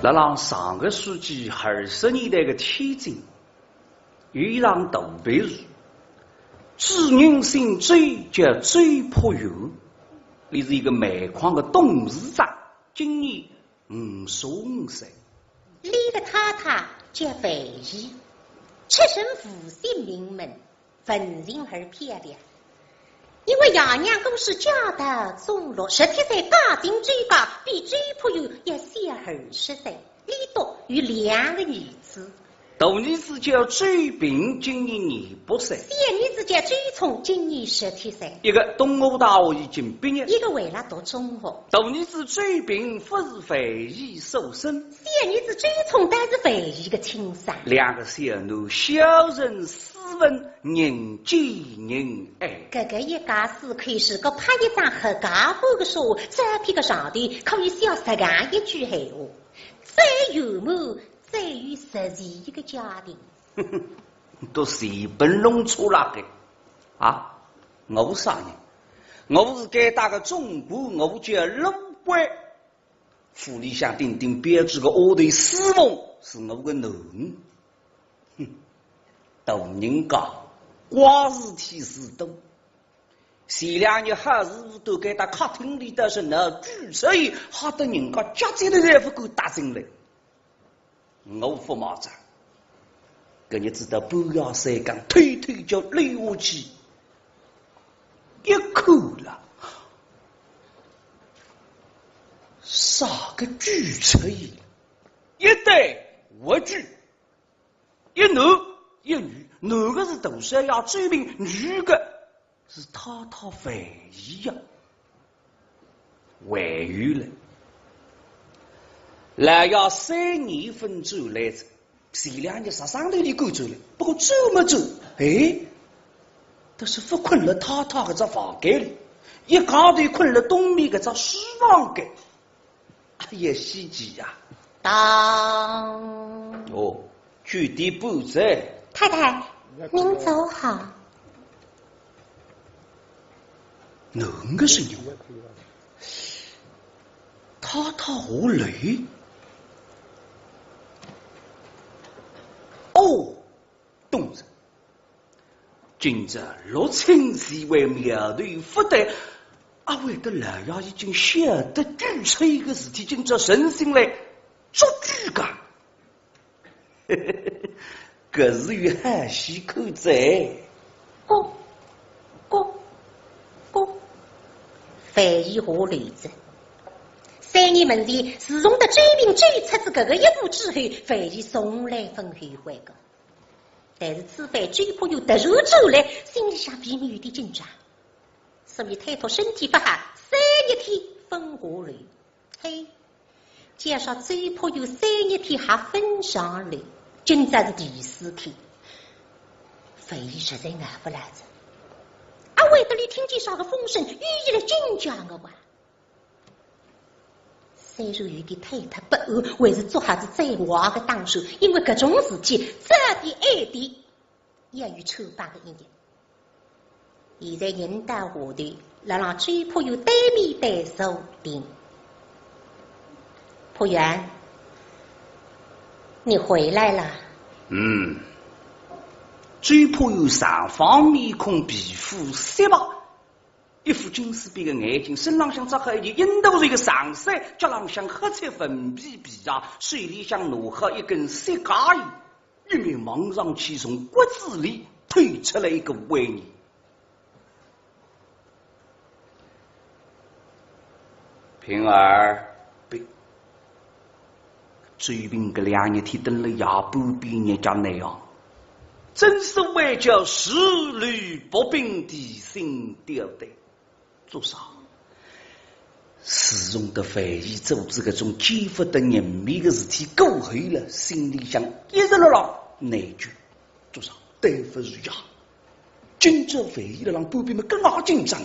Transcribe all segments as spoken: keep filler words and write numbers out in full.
辣辣上个世纪二十年代个天津，有一幢大别墅，主人姓周，叫周朴园，伊是一个煤矿个董事长，今年五十五岁。伊个太太叫范姨，出身无姓名门， 文静而漂亮。因为爷娘过世，家道中落，十七岁嫁进周家，比周朴园要小二十岁。俚笃有两个儿子。大儿子叫周平，今年廿八岁。小儿子叫周聪，今年十七岁。一个东吴大学已经毕业。一个还辣读中学。大儿子周平勿是范姨所生。小儿子周聪倒是范姨个亲生。两个小囡，小人 斯文，人见人爱。搿个一家四口是个拍一张合家欢个照，照片个上头可以写实梗一句闲话：最圆满、最有实际个家庭。都随便弄出来个啊！我啥人？我是该搭个总管，我叫陆贵。府里向顶顶标致个丫头思凤是我个囡。 哼，大人家怪事体事多。前两日好事勿端，该搭客厅里倒是闹鬼出现，吓得人家脚尖头侪勿敢踏进来。我勿买账，搿日子到半夜三更，偷偷叫溜下去一看了，啥个鬼出现？一对活鬼， 一男一女，男个是大少爷周平，女个是太太范姨呀。还有嘞，老爷三年朆转来哉，前两日煞生头里赶转来，不过转么转，哎，倒是勿困辣太太搿只房间里，一家头困辣东面搿只书房间。 哎呀，稀奇呀！当。哦，九点半哉。太太，您走好。哪个声音？太太下楼？哦，懂哉。 今朝六亲齐会，苗头勿对，阿会得老爷已经晓得鬼差个事体，今朝存心来捉鬼个。搿是有好戏看哉。咕，咕，咕。范姨下楼哉。三年门前，自从得周平追出仔搿个一步之后，范姨从来勿后悔个。 但是此番周朴园突然转来，心里向避免有点紧张，所以推脱身体勿好，三日天朆下楼。嘿，加上周朴园三日天还朆上楼，今朝是第四天，范姨实在熬勿牢哉。阿会得俚听见啥个风声，又起来紧张个哇。 虽然有点推脱不安，还是做好仔最坏个打算，因为搿种事体早点晚点也有穿帮个一日。现在人到下头，辣辣周朴园对面对坐定。朴园，你回来了。嗯。周朴园长方面孔，皮肤雪白， 一副金丝边个眼镜，身浪向着好一件印度绸个长衫，脚浪向黑漆纹皮皮鞋，手里向拿好一根雪茄烟，一面望上去，从骨子里透出来一个威严。平儿，平 周平搿两日天蹲辣夜半边日脚难熬，正所谓叫如履薄冰，提心吊胆。做啥？自从得范姨做仔搿种见勿得人面个事体过后了，心里向一直辣辣内疚。做啥？对勿住爷。今朝范姨辣浪半边么更加紧张，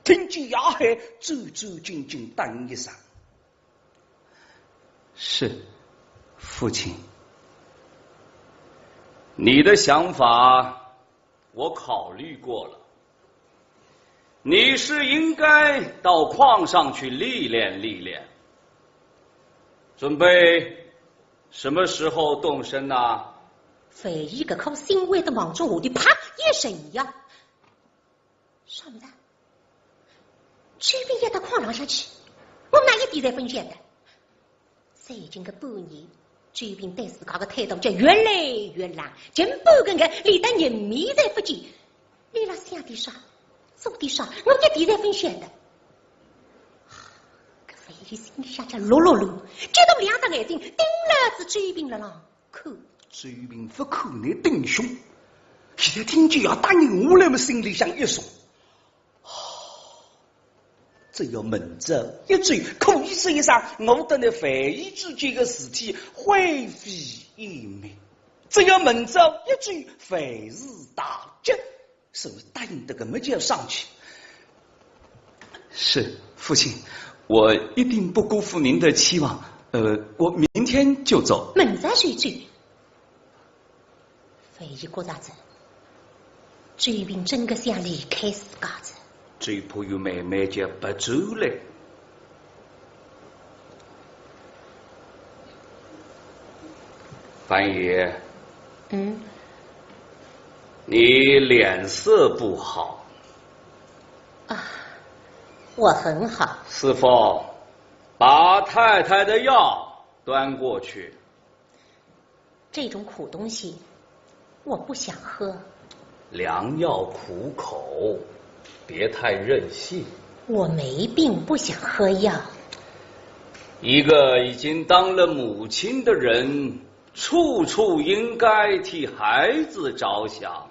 听见爷喊，战战兢兢答应一声。 是，父亲。你的想法我考虑过了，你是应该到矿上去历练历练。准备什么时候动身呐？范爷搿颗心为得望中下头啪一沉呀。啥物事？周平一搭炕浪向去，我哪一点侪勿晓得。最近个半年，周平对自家个态度就越来越冷，近半个月连得人面侪勿见。 伊拉想点啥，做点啥，我一点侪勿晓得。搿范爷心里向叫落落落，激动两只眼睛盯牢仔周平辣浪看。周平勿看伊盯凶，现在听见要打人下来么，心里向一松。哦，只要明朝一转，可以说一声，我搭那范爷之间个事体灰飞烟灭。只要明朝一转，万事大吉。 是答应得个么就要上去。是，父亲，我一定不辜负您的期望。呃，我明天就走。明朝就走？范爷觉着仔，周平真个想离开自家仔。周伯言慢慢叫勿转来。 范爷，嗯？你脸色不好。啊，我很好。四凤，把太太的药端过去。这种苦东西，我不想喝。良药苦口，别太任性。我没病，不想喝药。一个已经当了母亲的人，处处应该替孩子着想，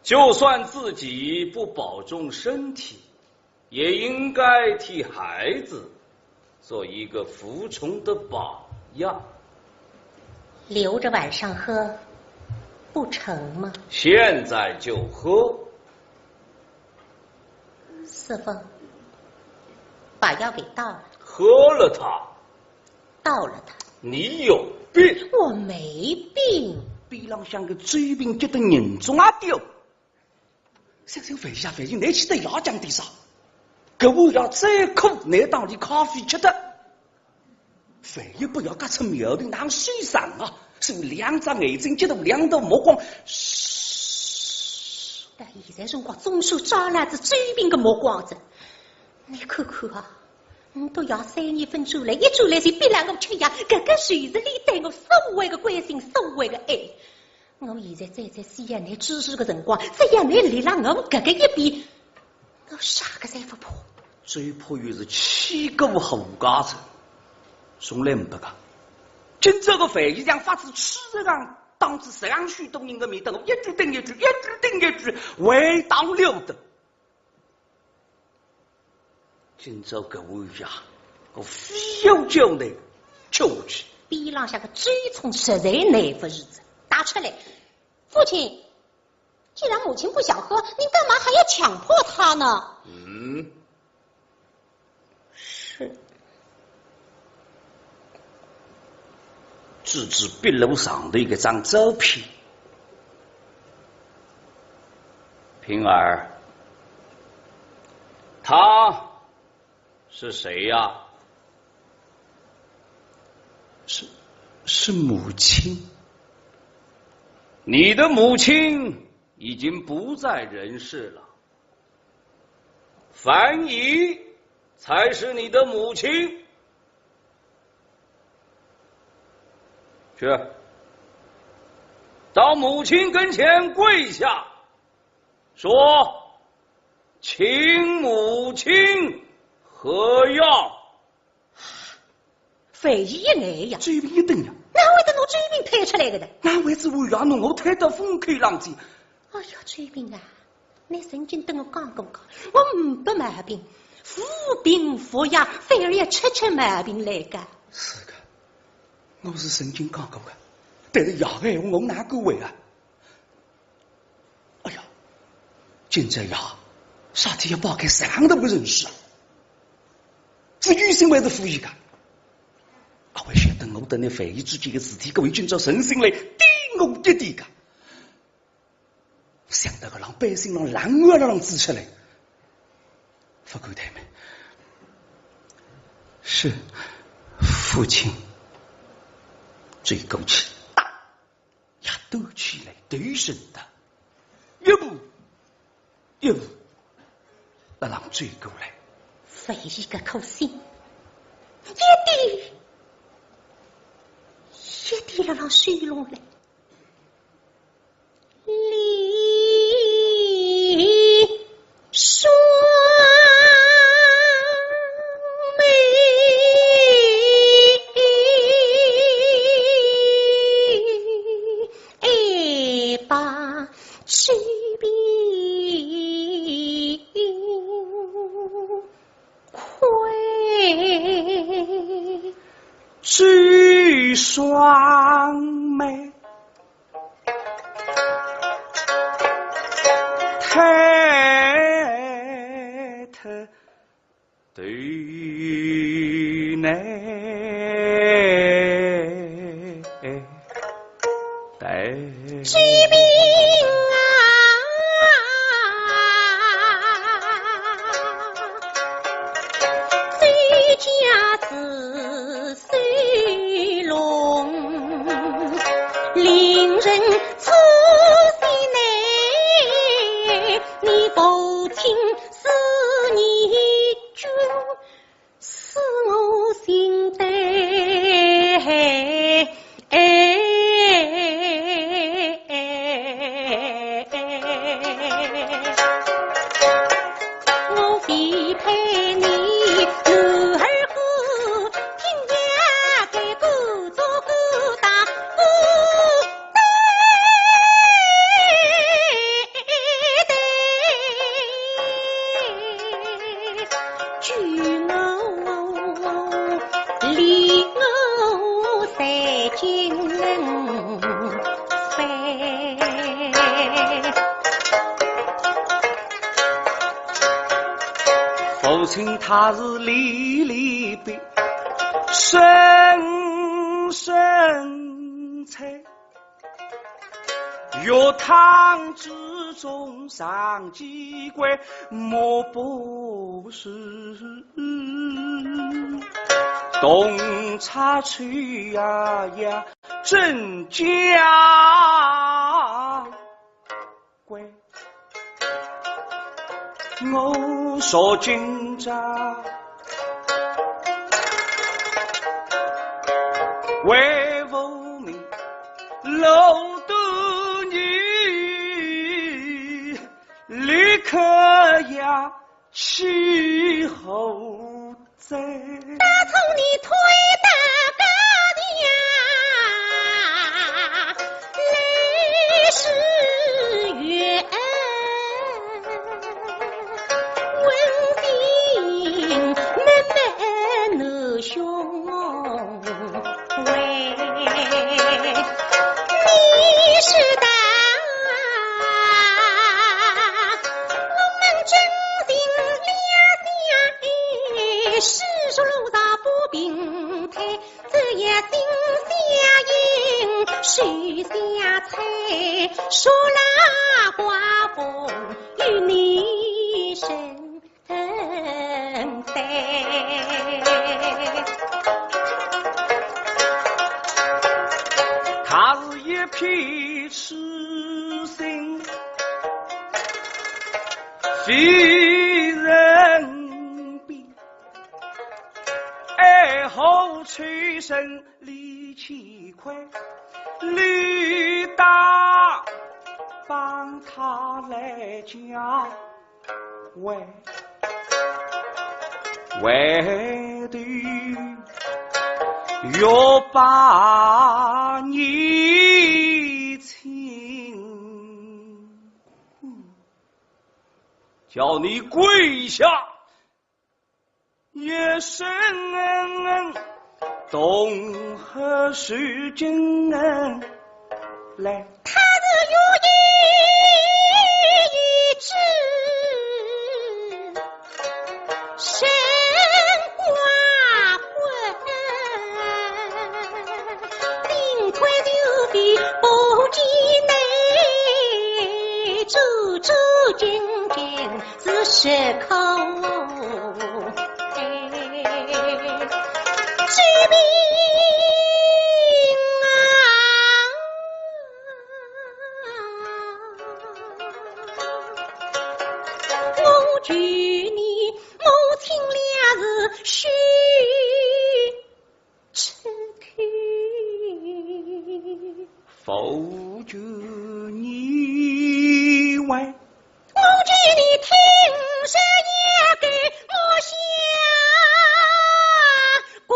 就算自己不保重身体， 也应该替孩子做一个服从的榜样。留着晚上喝，不成吗？现在就喝。四凤，把药给倒了。喝了它。倒了它。你有病。我没病。边浪向个周平急得人中啊掉。 想想范爷啊，范爷，倷去搭爷讲点啥？搿碗药再苦，倷当伊咖啡吃脱。范爷拨药轧出苗头，哪能收场啊？所以两只眼睛激动，两道目光，嘘。但现在辰光，总算抓牢仔周平个目光仔。倷看看啊，倷笃爷三年勿转来，一转来就逼牢我吃药，搿个就是俚对我所谓个关心，所谓个爱。 我现在站在西安来主事个辰光，只要倷立辣我搿个一边，我啥个侪勿怕。周伯言是气过火家子，从来没个。今朝个范爷像发仔痴一样，当着实梗许多人个面搭，我一句顶一句，一句顶一句，回答了得。 今朝搿碗药，我非要叫倷吃下去。边浪向个周冲实在耐勿住仔，打出来：“父亲，既然母亲不想喝，您干嘛还要强迫她呢？”嗯，是。 指指壁炉上头一张照片。平儿，她是谁呀？是，是母亲。你的母亲已经不在人世了。 樊姨才是你的母亲。去，到母亲跟前跪下，说：请母亲喝药。 樊姨一呆呀，周平一顿呀，哪会得拿周平推出来个呢？哪会得是我要拿我推到风口浪去？哎呀，周平啊，倷曾经搭我讲过个，我呒不毛病，无病无药，反而要出出毛病来个。是个，我是曾经讲过个，但是爷个闲话我哪敢违啊？ 哎呀，今朝呀，啥体要摆开实梗大个阵势啊？是有心还是无意个？阿会晓得我搭搿樊姨之间个事体，各位今朝存心来点我一点个。想到搿浪背心浪冷汗浪滋出来， 勿敢怠慢。是，父亲，这口气大呀，端起来，对身的，一步一步辣浪追过来。唯一个口信，一滴一滴辣浪收拢来。李双梅，把这病快。李双梅。 抬头对内对。这病啊，最佳是 水龙，令人出戏难。你父亲是你君，是我心肝。 我非配你男儿个，今夜该个做个大个。救我，离我三更。 父亲他是离离别，深深切。药汤之中尝几回，莫不是洞察秋芽呀，真假怪。我说今朝为父命，路途你立刻呀，去后 打从你推打高的呀，来是远，问情脉脉难胸怀。你是大，我们真心两相依，是说路上不平退。 这夜心相印，手相猜，说那刮风与你身在。他是一片痴心，非人比。 爱好吹笙李乾坤，李大帮他来讲，喂，为的要把你请，叫你跪下。 一声同贺水军来。他是有意之神瓜魂，幸亏就被不及内，周周紧紧 是时候。哎，这边许出口。夫君你为我见你听说也给我下跪。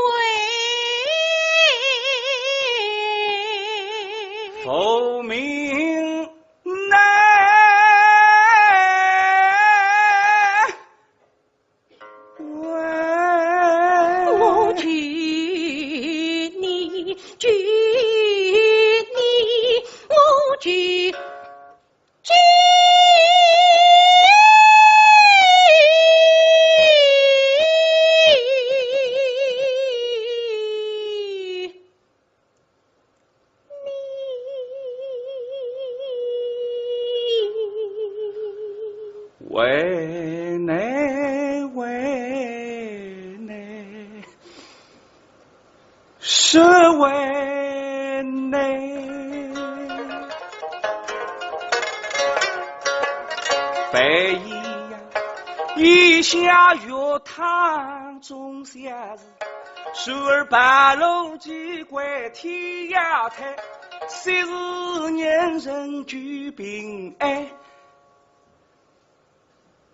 父命乃 我求你，求你，我求，求你。 为难，为难，实为难。万一呀，一下月堂中下日， 时而半路机关天涯台，昔日恩人救平安，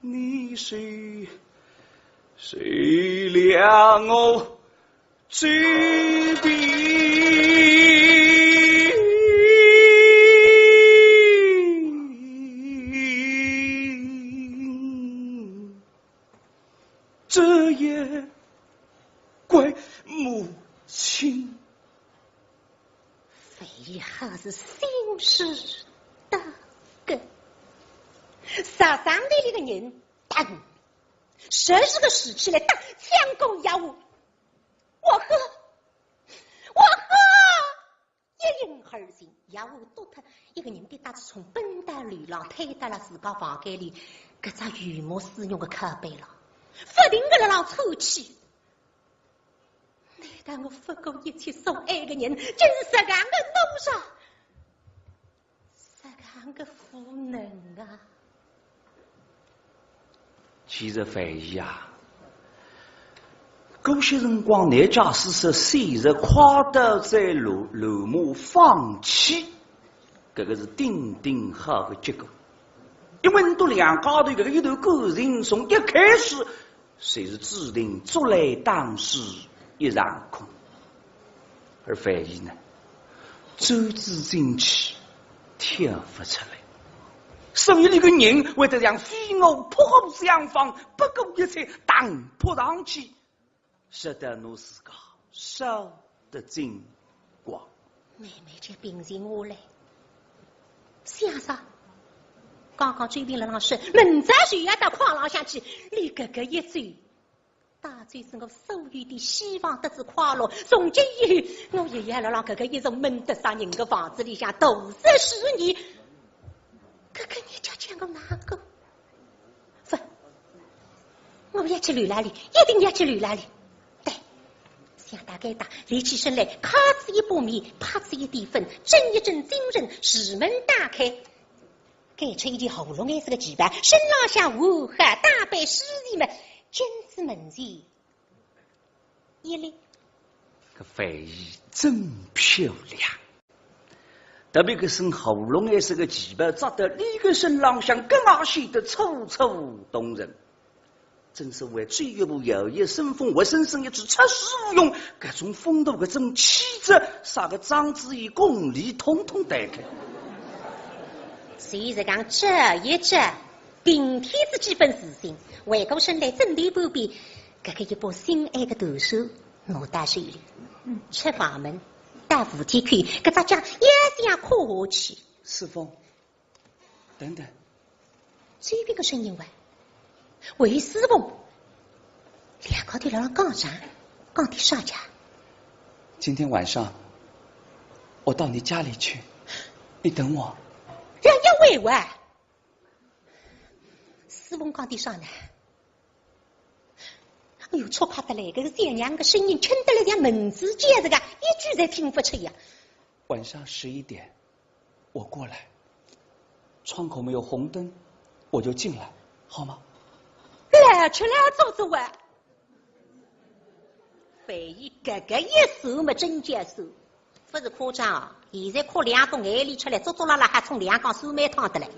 你谁谁了我救平？这也怪母亲。 万一还是心事大个，啥上头里个人打，实实个事体来打，抢过药物，我喝，我喝，一饮而尽，药物倒脱，一个人跌搭子从本搭楼浪推到了自家房间里，搿只雨幕使用个靠背浪，不停个辣浪抽泣。 难道我不顾一切所爱个人，竟是这样的懦弱，这样的无能啊？其实万一啊，搿歇辰光，乃假使说，虽然快刀斩乱，乱马放气，搿个是顶顶好个结果。因为你笃两家头搿个一段感情，从一开始 就是注定竹篮打水一场空。而万一呢，钻仔进去，跳勿出来。所以搿个人会得像飞蛾扑火相仿，不顾一切打扑上去，使得侬自家受得精光。慢慢叫平静下来。 想啥？刚刚周平辣浪说，明朝就要到矿浪向去，伊搿个一走，带走仔我所有的希望得知快乐。从今以后，我也要辣浪搿个一幢闷得杀人的房子里向度日如年。搿个日脚叫我哪过？勿，我要去楼浪里，一定要去楼浪里。对，想到该搭，立起身来，揩仔一把面，拍仔一点粉，振一振精神，前门打开。 拣出一件荷葉颜色的旗袍，身浪向换好打扮舒适么，径自门前一立。搿万一真漂亮，特别搿身荷叶颜色的旗袍着得伊个身浪向更加显得楚楚动人。 正所谓走一步摇一生风，活生生一只，出师无用。搿种风度，搿种气质，啥个章子怡、巩俐统统带开。所以是讲这一只，顶天子基本自信，回过身来，正对旁边，搿个一把心爱的断扇，拿到手里，出房门，到扶梯口，搿只脚一下跨下去。世峰， 等等。周平个声音喂，喂，世峰，两家头辣浪讲啥？讲点啥家？今天晚上我到你家里去，你等我。人家喂喂，世峰讲点啥呢？哎哟，粗快得来，搿个小娘个声音轻得来像蚊子叫实梗，一句侪听勿出呀。晚上十一点， 我过来，窗口没有红灯，我就进来，好吗？来，吃来做做喂。万一搿个一算么，真叫算，勿是夸张啊！现在哭两个眼泪出来，足足拉拉还冲两缸酸梅汤得来。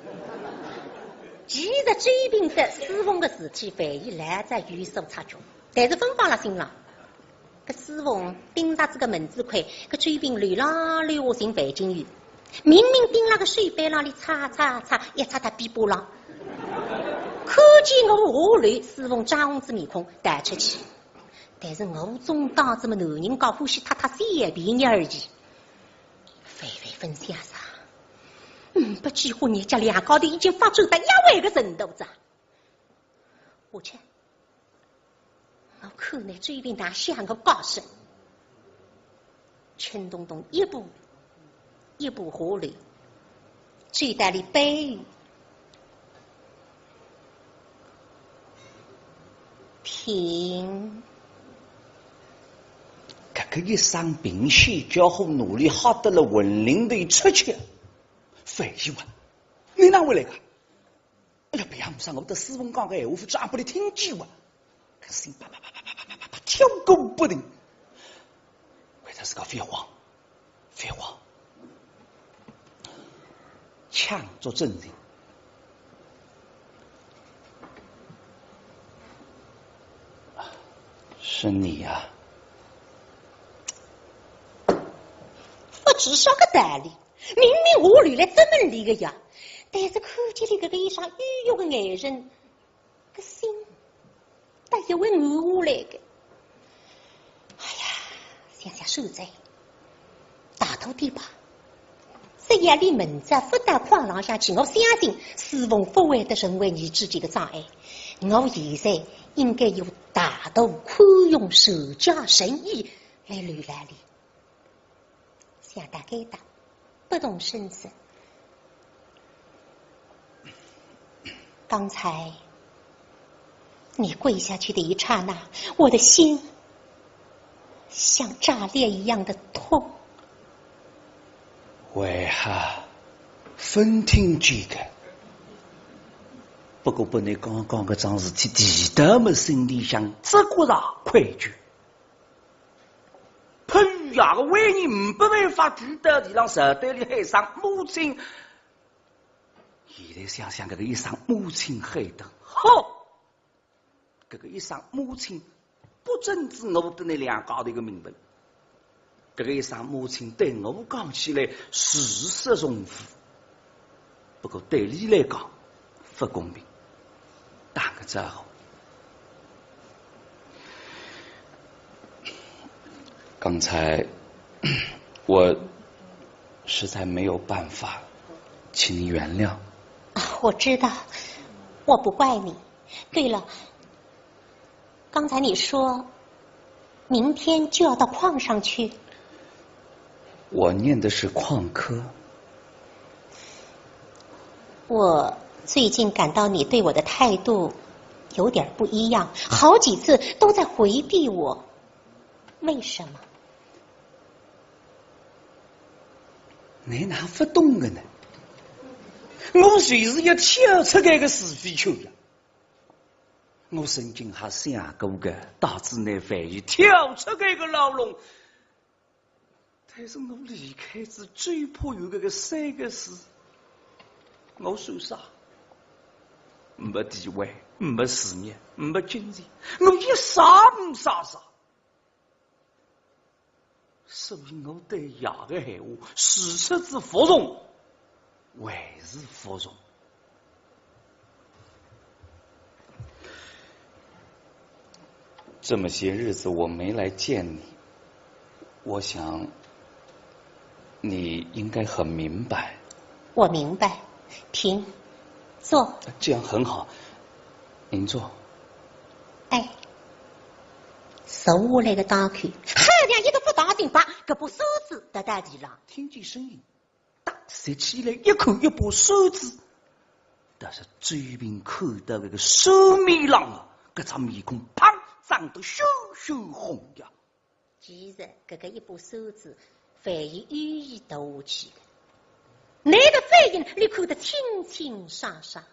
其实周平搭书房个事体，万一老早有所察觉，但是勿放辣心浪。搿书房盯着搿个门子看，搿周平溜啦溜下寻范金玉，明明盯辣个手板浪里擦擦擦，一擦到臂膊浪。看见我下楼，书房涨红仔面孔逃出去。 但是我总当仔么男人家欢喜搭搭小便宜而已。万万勿想啥，嗯，勿几化人家两家头已经发展到一万个程度哉。我去，我看倷周平搭向我告诉，轻咚咚一步一步下来，走到俚背后， 停。搿个一声屏息，叫好哪里吓得了魂灵都出去。范一文，倷哪会来个？哎呀，别样啥，我搭书房讲个闲话，勿知阿拨俚听见哇。搿心啪啪啪啪啪啪啪啪跳个不停。为啥是个废话？ 废话，抢做真人。是你呀。勿知啥个道理，明明我溜来这么里个呀，但是看见俚搿个一双忧郁个眼神， 搿心，倒也会软下来个。哎呀，想想算哉，大胆点吧。只要俚明朝勿到矿浪向去，我相信书房勿会得成为伲之间个障碍。我现在应该要大度、宽容、善解人意来留牢俚。 想到该搭，不动声色。刚才你跪下去的一刹那，我的心像炸裂一样的痛。为啥？勿听见个。不过拨倷刚刚搿桩事体提到么心里向，只觉着愧疚。 譬如呀，个为人没办法跪到地浪，朝对俚喊声母亲。现在想想，搿个一声母亲喊得好，搿个一声母亲，不正是我搭倷两家头个名分？搿个一声母亲对我讲起来，事实重负。 不过对俚来讲，勿公平。打个招呼。刚才我实在没有办法，请你原谅。啊，我知道，我不怪你。对了， 刚才你说明天就要到矿上去。我念的是矿科。我最近感到你对我的态度有点儿不一样，好几次都在回避我，为什么？倷哪勿懂个呢？我就是要跳出搿个是非圈呀。 我曾经还想过个，带仔倷万一跳出搿个牢笼，但是我离开仔周博友搿个三个字，我算啥？没地位，没事业，没金钱，我一啥没啥啥。 所以我对爷个闲话，事实是服从，还是服从。这么些日子我没来见你，我想你应该很明白。我明白。停，坐。这样很好，您坐。哎，坐下来个当口，好像一个不当心，把搿把扇子搭到地浪。听见声音，打直起来一看，一把扇子，但是周平看到搿个扇面浪啊，搿张面孔砰涨得血血红呀。 其实搿个一把扇子，万一有意投下去个，倷个反应，俚看得清清爽爽。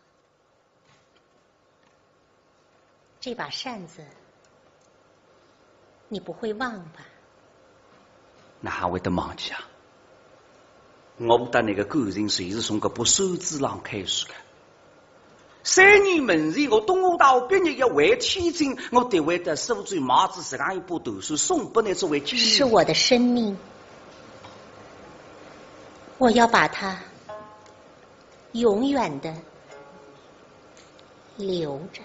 这把扇子，你不会忘吧？哪会得忘记啊？我搭倷个感情侪是从搿把扇子浪开始个。三年门前，我东吴大学毕业要回天津，我特为到苏州买仔实梗一把断扇送拨倷作为纪念。是我的生命，我要把它永远的留着。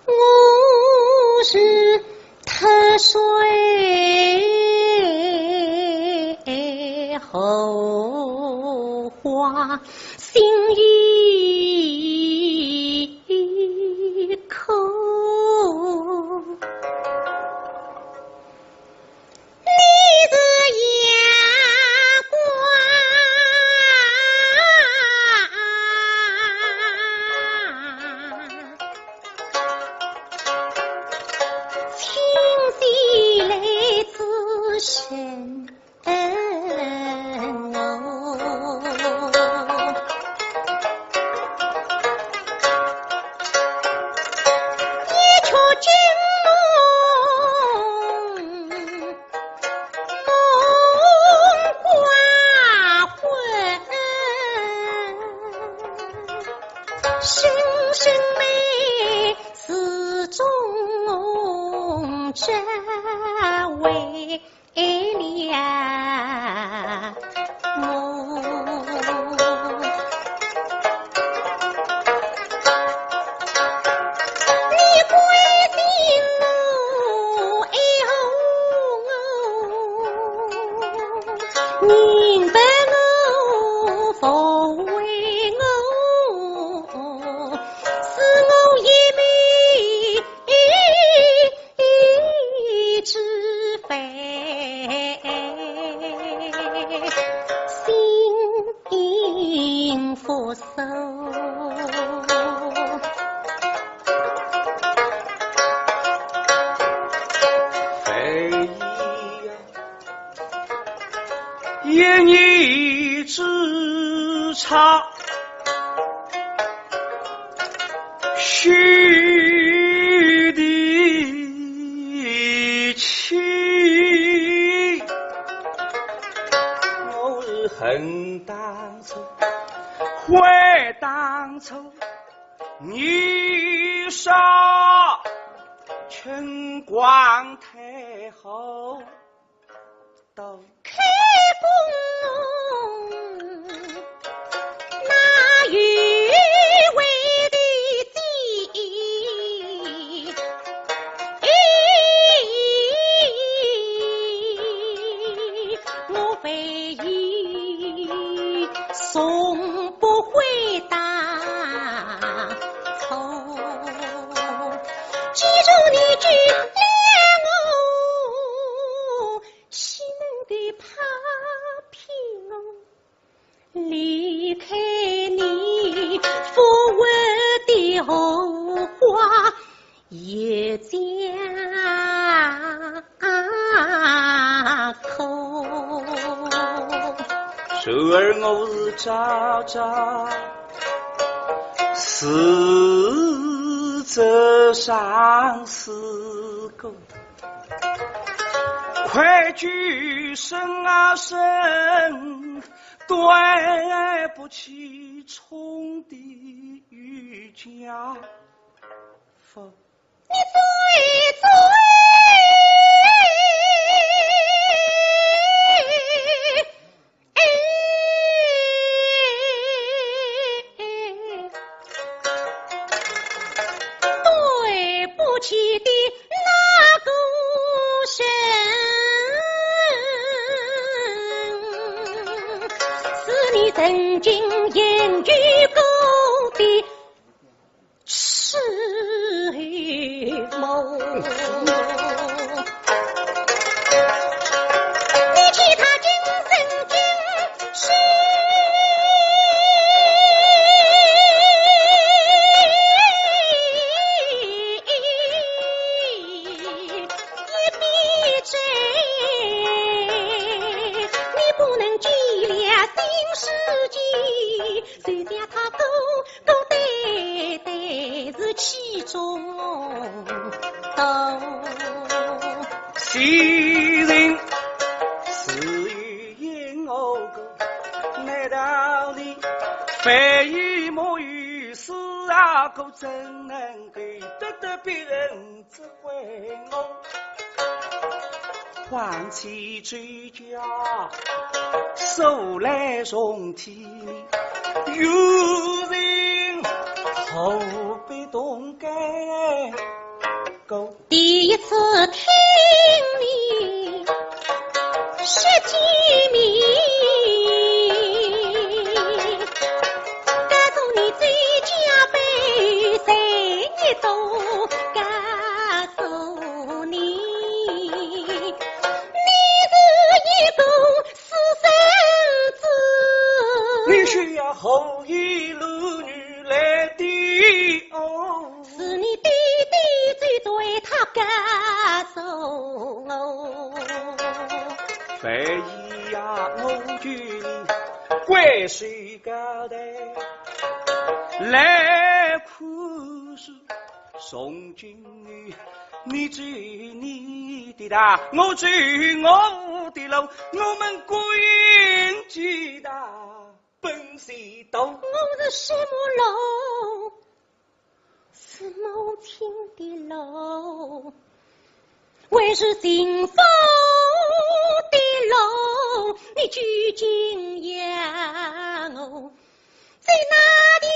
我是特水后花心一口。 你是阳光，清新来自深。一人是因我个，难道你非以莫有是啊？可怎能够得得别人只怪我？况且周家素来重体面，有人何必动肝？ 第一次听你说起名，告诉你周家辈，谁也都告诉你，你是一个私生子。你是呀，何以落女来的哦？ 是你爹爹最对他告诉我。万一呀，我与你关系交代，来看书，从今你走你的道，我走我的路，我们各行其道，奔西东。我是什么路？ 是母亲的路，还是幸福的路？你究竟要我走哪条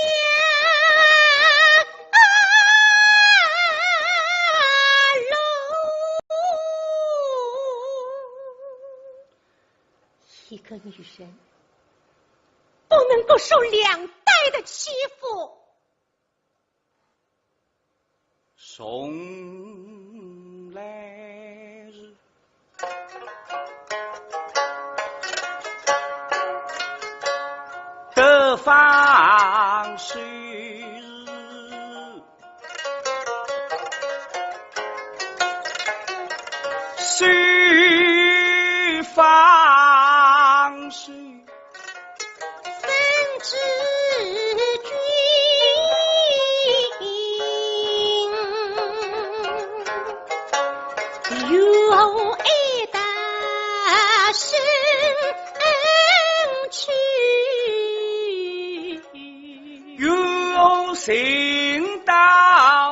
路？一个女人不能够受两代的欺负。 从来是得方岁日，是方岁 生之君，有爱大声去。 有情到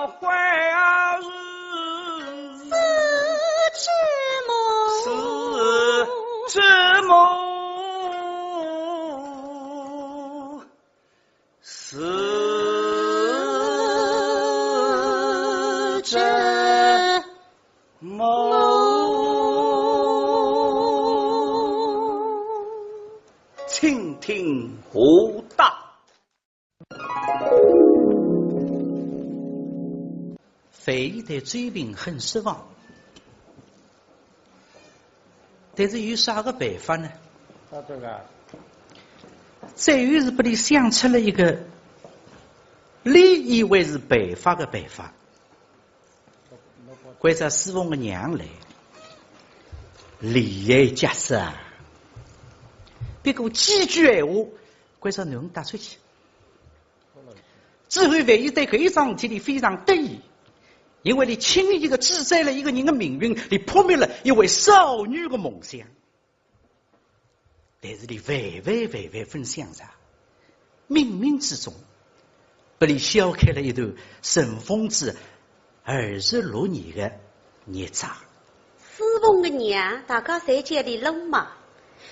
花时，是之母，是之母，是之母。请听何当。 范爷对周平很失望，但是有啥个办法呢？啊，对个。最后是拨俚想出了一个俚以为是办法个办法。关照书房个娘来，厉害结实啊！不过几句闲话，关照囡儿带出去。 之后，范爷对搿一桩事体里非常得意，因为俚轻易个记载了一个人的命运，俚破灭了一位少女的梦想。但是俚万万万万勿想着，冥冥之中，拨俚掀开了一段尘封仔二十六年的孽障。书房个娘，大家侪叫俚罗妈。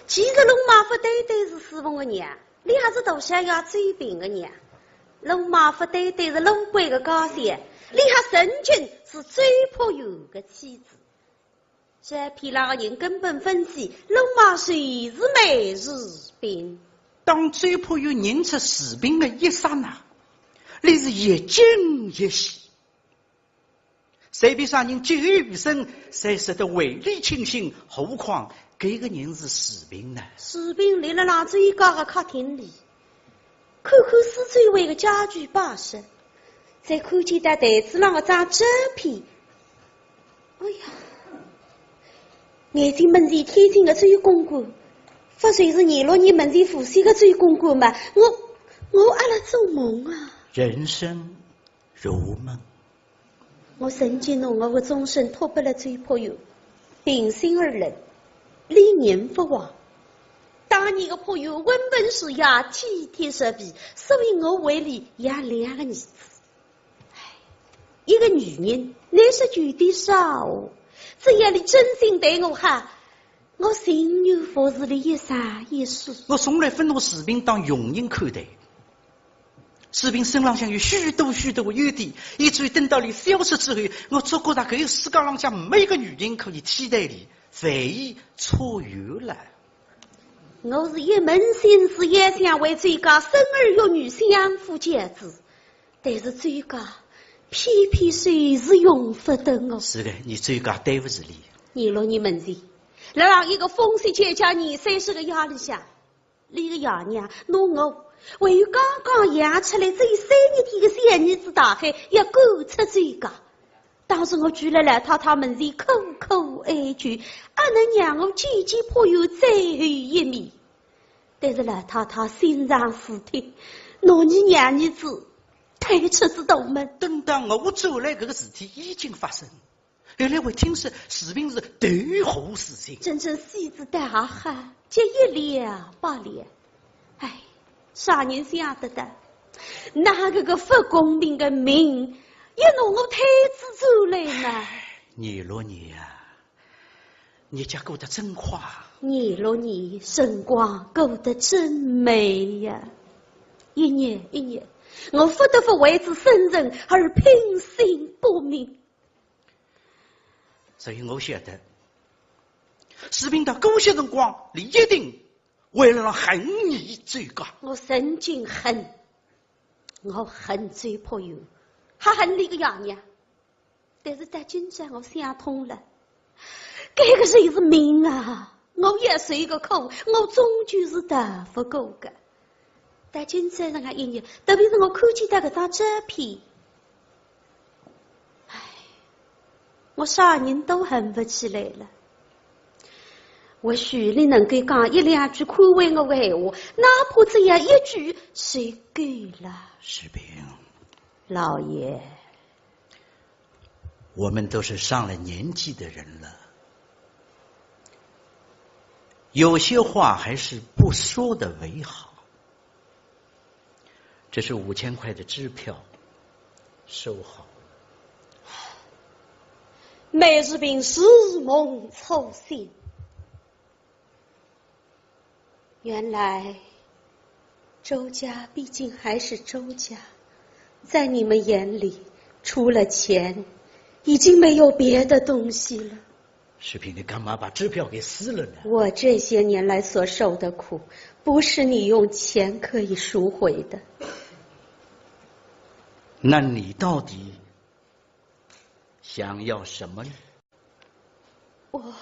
其实罗妈勿单单是书房个娘， 俚还是大少爷周平个娘。罗妈勿单单是罗贵个家小，俚还曾经是周伯言个妻子。这批老人根本勿晓得，罗妈就是梅树萍。当周伯言认出树萍的一刹那，俚是一惊一喜。 随便啥人劫后余生，侪值得为俚庆幸，何况搿个人是树萍呢？树萍立辣辣周家个客厅里，看看四周围个家具摆设，再看见搭台子浪个张照片。哎呀，眼睛门前天井个周公馆，勿就是廿六年门前无锡个周公馆吗？我，我阿辣做梦啊！人生 如梦。我曾经拿我的终身托拨了周伯言，平心而论，俚人勿坏。当年个朋友温文儒雅，体贴入微，所以我为俚养两个儿子。唉，一个女人，难说有点少哦。只要俚真心待我好，我情愿服侍俚一生一世。我从来勿拿士平当佣人看待。 士平身浪向有许多许多个优点，以至于等到俚消失之后，我总觉着搿个世界浪向没一个女人可以替代俚，万一错有了。我是一门心思也想为周家生儿育女，相夫教子，但是周家偏偏就是容勿得我。是的，你周家对勿住俚。廿六年门前，辣辣一个风雪交加、年三十个夜里向， 俚个爷娘拿我，还有刚刚养出来只有三日天个小儿子大海，要赶出周家。当时我跪辣老太太门前苦苦哀求，阿能让我见见朋友最后一面。但是老太太心肠死铁，拿伲娘儿子推出仔大门。等到我转来，搿个事体已经发生。 后来我听说士平是投河自尽。真正死仔倒还好，叫一了百了。唉，啥人想得到，哪个个勿公平个命，要拿我推仔转来呢？廿六年呀，日脚过得真快。廿六年，辰光过得真慢呀。一年一年，我勿得勿为仔生存而拼心搏命。 所以我晓得，士平到搿歇辰光，俚一定为了让恨你周家。我曾经恨，我恨周伯友，还恨俚个爷娘。但是到今朝我想通了，搿个就是命啊！我要受个苦，我终究是逃勿过个。 到今朝上个一日，特别是我看见到搿张照片，唉，我啥人都恨勿起来了。或许俚能够讲一两句宽慰我个闲话，哪怕只要一句就够了。士平。老爷。 我们都是上了年纪的人了，有些话还是不说的为好。这是五千块的支票，收好。梅士平如梦初醒。 原来周家毕竟还是周家，在你们眼里，除了钱，已经没有别的东西了。士平，你干嘛把支票给撕了呢？我这些年来所受的苦，不是你用钱可以赎回的。那你到底想要什么呢？ 我，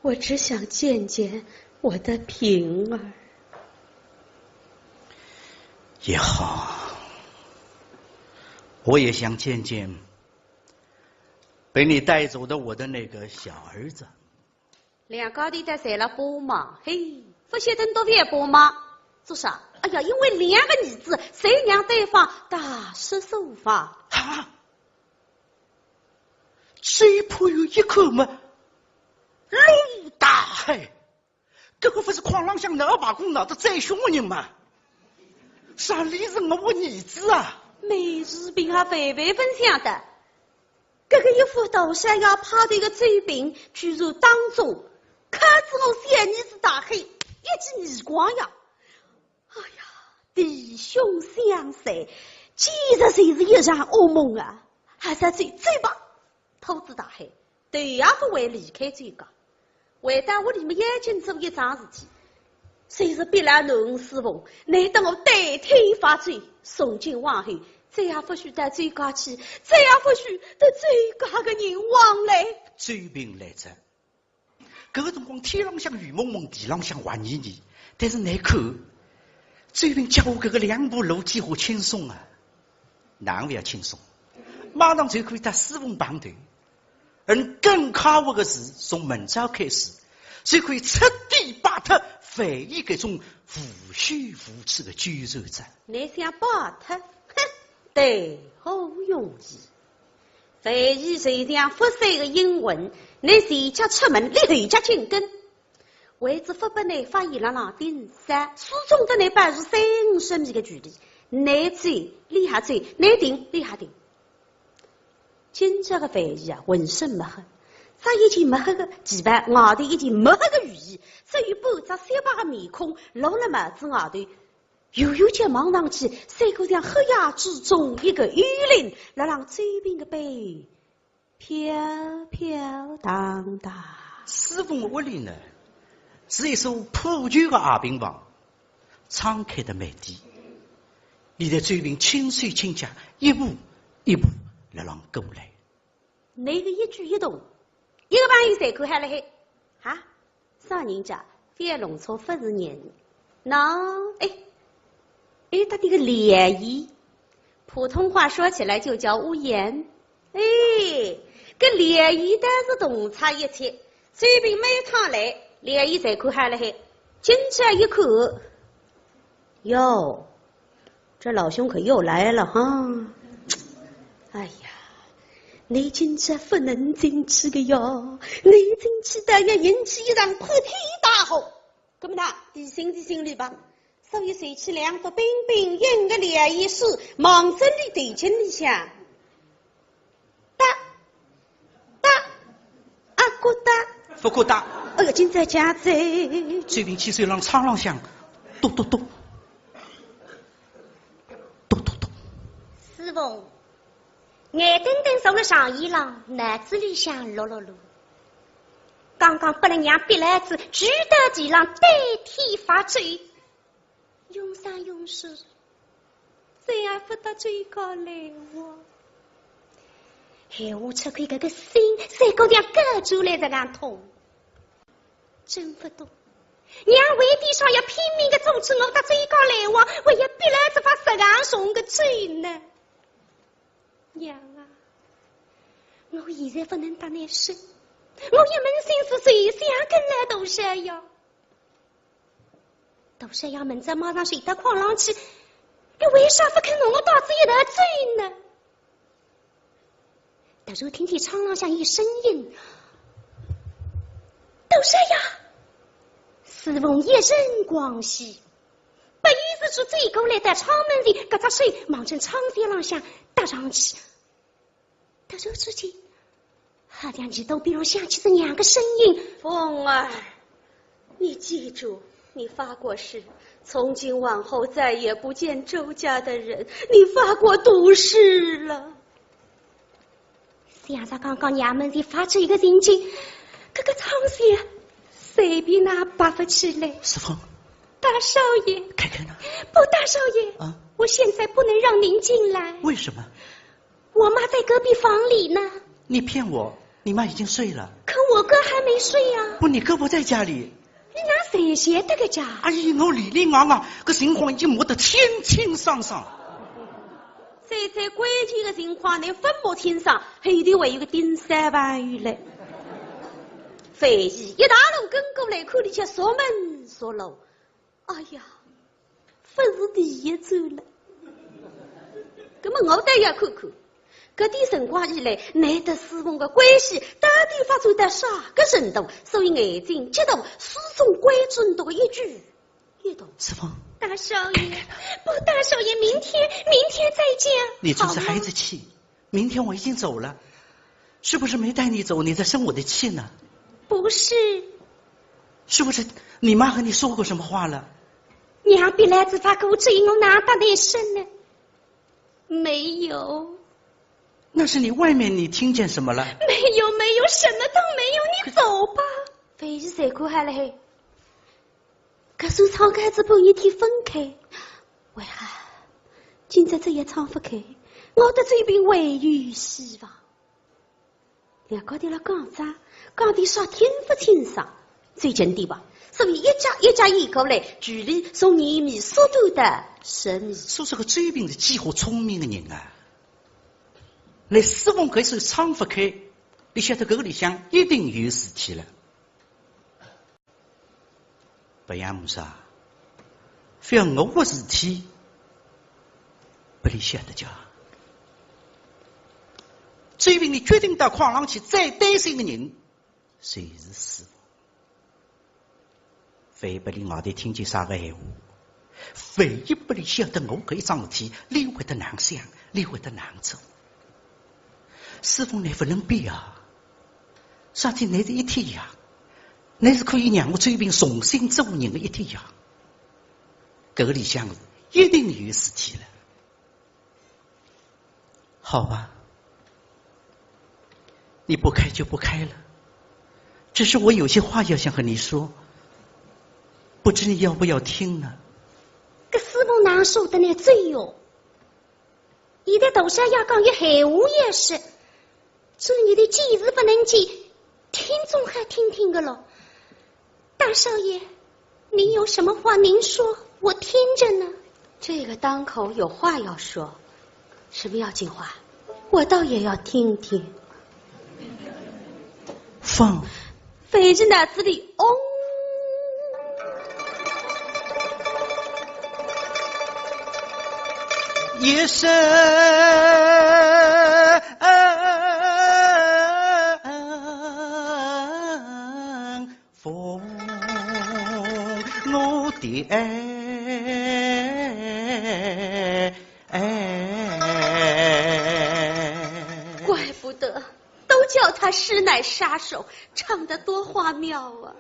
我只想见见我的平儿。也好，我也想见见被你带走的我的那个小儿子。 两家头侪辣帮忙，嘿，勿晓得倷到底帮忙做啥？哎呀，因为两个儿子侪让对方大失所望。啊？周伯友一看嘛，陆大海，搿个勿是囥浪向闹罢工闹得最凶个人嘛？啥俚是我个儿子啊？梅士平也万万勿想到， 搿个一副大山要派头个周平，居然当众看仔我小儿子大海一记耳光呀！哎呀，弟兄相随，简直就是一场噩梦啊！还是走，走吧，拖仔大海，头也勿回离开周家。 回到屋里么，眼睛做一桩事体，就是逼牢囡儿侍奉，难得我对天发咒，从今往后，再也勿许到周家去，再也勿许搭周家个人往来。周平来哉，搿个辰光天浪向雨蒙蒙，地浪向滑泥泥，但是倷看，周平脚下搿个两步路几化轻松啊，哪能勿要轻松？马上就可以搭师傅碰头。 而更可恶个是，从明朝开始，就可以彻底摆脱万一搿种无休无止个纠缠哉。倷想摆脱？哼，谈何容易！万一就像勿守个应允，倷前脚出门，俚后脚紧跟。为仔勿拨倷发现勒浪盯梢，始终搭倷保持三五十米个距离，倷走俚也走，倷停俚也停。今朝个万一啊，浑身墨黑，着一件墨黑个旗袍，外头一件墨黑个雨衣，只有半张雪白个面孔露勒帽子外头， 远远叫望上去，赛过像黑夜之中一个幽灵，勒浪周平个背飘飘荡荡。师傅个屋里呢，是一所破旧个矮平房，窗开得蛮低。现在周平轻手轻脚，一步一步勒浪过来。 倷个一举一动，一个朋友侪看好勒海。啊，啥人家？覅弄错，勿是人。喏，哎，哎，搭点个凉意，普通话说起来就叫屋檐。哎，搿凉意倒是洞察一切，周平每趟来，凉意侪看好勒海。进去一看，哟， 这老兄可又来了哈。哎呀，倷今朝勿能进去个哟，倷进去倒要引起一场泼天大祸。搿么呢，提醒提醒俚吧。所以随即两只冰冰硬个凉意是望准俚头颈里向 哒，哒，啊，咕哒。勿咕哒。哎哟，今朝讲哉。周平去手浪窗浪向，咚咚咚，咚咚咚。师傅，眼瞪瞪坐勒长椅浪，脑子里向碌碌碌。刚刚拨勒娘逼牢仔，跪到地浪，对天发咒。 永生永世，再也勿搭周家来往。闲话出口，搿个心像割下来一样痛。真勿懂，娘为点啥要拼命个阻止我搭周家来往，还要逼牢仔发十行重个咒呢？娘啊，我现在勿能搭倷说，我一门心思就想跟牢大少爷。 大少爷明朝马上就到矿浪去，倷为啥勿肯拿我带仔一道走呢？突然听见窗浪向有声音：“大少爷！”师傅一阵狂喜，不由自主走过来到窗门前，搿只手望准窗户浪向搭上去。 突然之间，好像耳朵边浪响起仔娘个声音：“凤儿，你记住，你发过誓，从今往后再也不见周家的人，你发过毒誓了。”想着刚刚娘门前发出一个情景，搿个窗户随便哪爬勿起来。师傅，大少爷，看看呢？不，大少爷，啊？我现在不能让您进来。为什么？ 我妈在隔壁房里呢。你骗我，你妈已经睡了。可我哥还没睡呀。不，你哥不在家里。你哪能晓得个家？哎呀，我里里外外个情况已经摸得清清爽爽。最最关键个情况，倷勿摸清爽，后头还有个盯梢朋友嘞。万一一大路跟过来，看里向熟门熟路。 哎呀，勿是第一转了。葛末我倒要看看，搿点辰光以来，倷搭师傅个关系到底发展到啥个程度？所以眼睛激动，始终关注倷个一举一动。师傅，大少爷，不，大少爷，明天，明天再讲，你真是孩子气。好吗？ 明天我已经走了，是不是没带你走，你在生我的气呢？不是。是不是你妈和你说过什么话了？娘逼牢仔发过咒，我哪搭得生呢？没有。那是你外面你听见什么了？没有，没有，什么都没有，你走吧。万一再过海了嘿。 搿扇窗开仔半日天勿开，为啥？今朝再也窗勿开，我搭周平还有希望。两家头辣讲啥？讲点啥听勿清爽，最近点吧，所以一脚一脚移过来，距离从廿米缩短到十米。说这个周平是几化聪明的人啊，连师傅搿扇窗勿开，俚晓得搿个里向一定有事体了。 勿要么啥，覅我个事体拨俚晓得叫。周平呢决定到矿浪去，最担心的人就是师傅。万一拨俚外头听见啥个闲话，万一拨俚晓得我搿一桩事体，俚会得哪亨想，俚会得哪亨做。师傅，倷勿能变啊，啥体倷是一天呀，倷是可以让我周平重新做人的一天呀。搿个里向一定有事体了。 好吧，你不开就不开了，只是我有些话要想和你说，不知你要不要听呢？搿师傅哪亨说得来哉哟？现在大少爷讲有闲话要说， 做倷的见字不能见，听总好听听个咯。大少爷，您有什么话您说，我听着呢。这个当口有话要说，什么要紧话？我倒也要听听。放 飞至脑子里，嗡。一声风，我的爱，爱。怪不得 都叫他师奶杀手，唱得多花妙啊！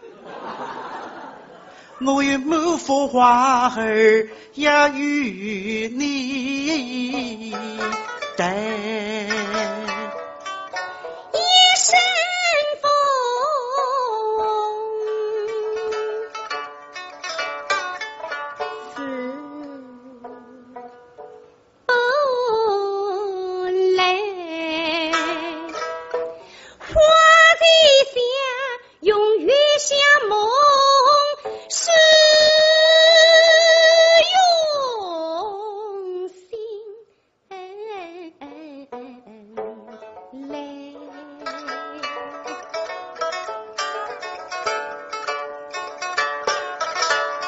我有满腹花儿也与你待。一声风，似 不来。花季香，永远相梦，是用心。 来。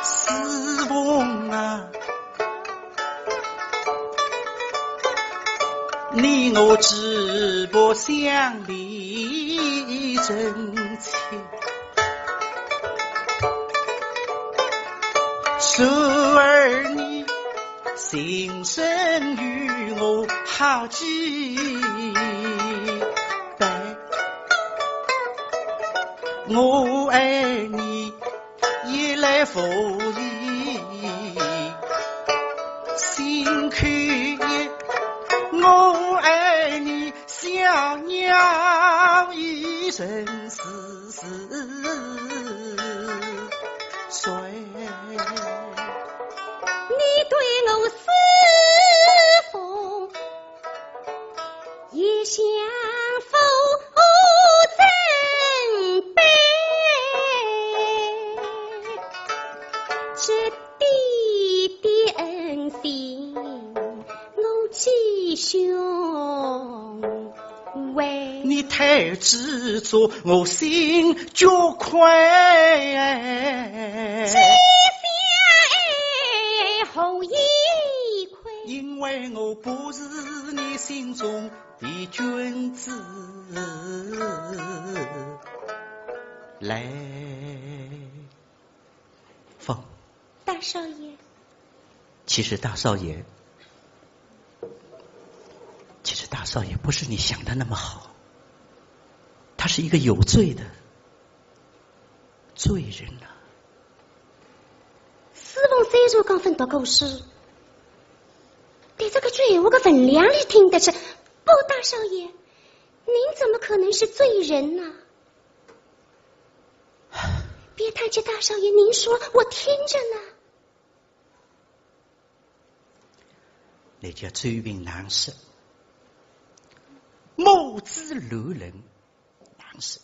师凤啊，你我只不相离真情，时而你 心生与我好期待。我爱你，夜来无言心口一。我爱你，小鸟依人时时睡。 你对我师父一向无真悲，这点点恩情我几胸 喂。你太执着，我心就快。这番爱何以亏？因为我不是你心中的君子。来，放。大少爷。 其实大少爷，其实大少爷不是你想的那么好，他是一个有罪的罪人呐。师父虽然讲朆读过书，但搿句闲话个分量俚听得出。不，大少爷，您怎么可能是罪人呢？别太急，大少爷，您说，我听着呢。 那叫周平难说，母子乱伦难说。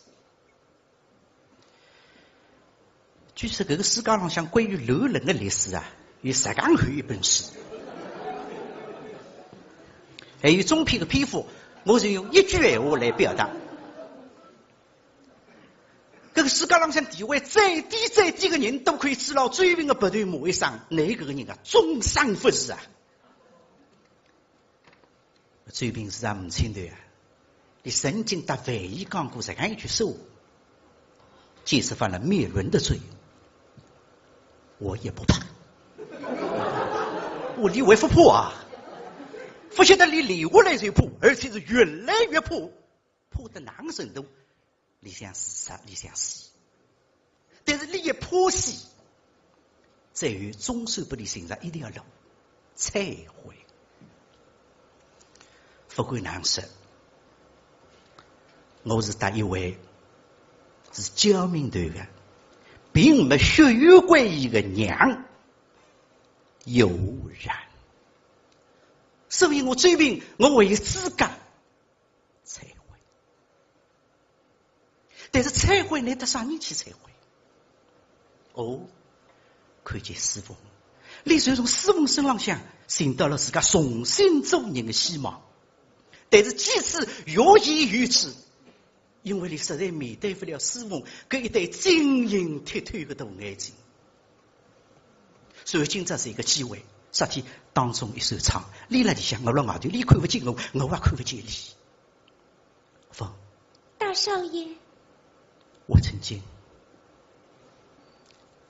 据说搿个世界浪向关于乱伦的历史啊，有十介厚一本书，还有中篇的篇幅，我就用一句闲话来表达。 搿个世界浪向地位再低再低的人，都可以指牢周平的鼻头骂一声，倷搿个人啊，终身不是啊。周平是啊，母亲对啊，你曾经搭范蠡讲过这样一句说话，即使犯了灭门的罪，我也不怕。我你还不怕啊？不晓得你留下来就怕，而且是越来越怕，怕得哪个程度？你想自杀，你想死。但是你也怕死，最后总算拨你寻着一条路， 忏悔。不管哪能说，我是搭一位是教名头的，并没血缘关系的娘有染，所以我最近我为自家 忏悔。但是忏悔呢，搭啥人去忏悔？哦，看见师父，你就从师父身浪向寻到了自家重新做人的希望。但是几次欲言又止，因为你实在面对不了师父搿一对晶莹剔透的大眼睛。所以今朝是一个机会，啥体当中一首唱，你辣里向，我辣外头，你看不见我，我也看不见你。 凤。大少爷。我曾经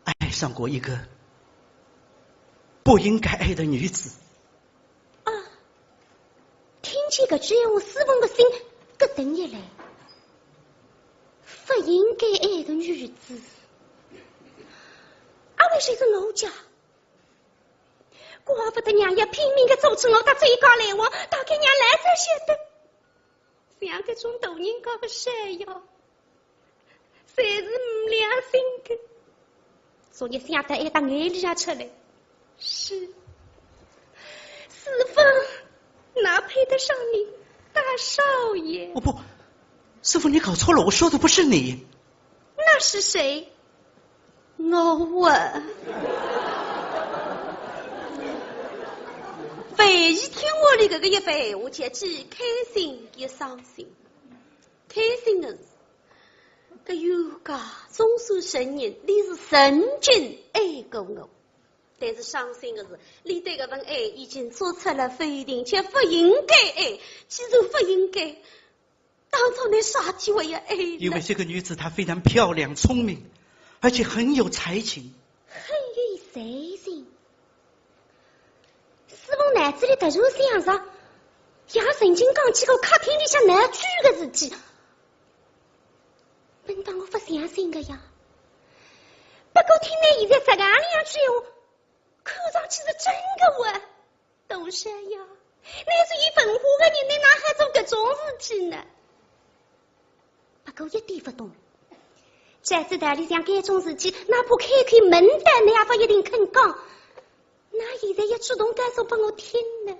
爱上过一个不应该爱的女子。啊，听见搿句闲话，师父的心咯噔一来。不应该爱的女子，阿会是我家？怪不得娘要拼命的阻止我搭周家来往，大概娘老早晓得。 像搿种大人家的小丫头，侪是没良心的。昨日想到还搭眼泪也出来。是，师父，哪配得上你大少爷？哦不，师父，你搞错了，我说的不是你。那是谁？ 我啊。范蠡听完了搿个一番闲话，就既开心又伤心。开心的是，搿冤家总算承认你是曾经爱过我。但是伤心的是，你对搿份爱已经做出了否定，却不应该爱。既然不应该， 当初你啥体会要爱呢？因为这个女子她非常漂亮、聪明，而且很有才情。很有才情？师父脑子里突然想着，也曾经讲起过客厅里向闹鬼的事体。本当我不相信的呀，不过听你现在这样两句闲话，看上去是真的哇。 大少爷，你是一文化的人，你哪还做搿种事体呢？不过一点不懂，照仔道理讲，搿种事体，哪怕开口问到，你也不一定肯讲。那现在要主动告诉拨我听呢？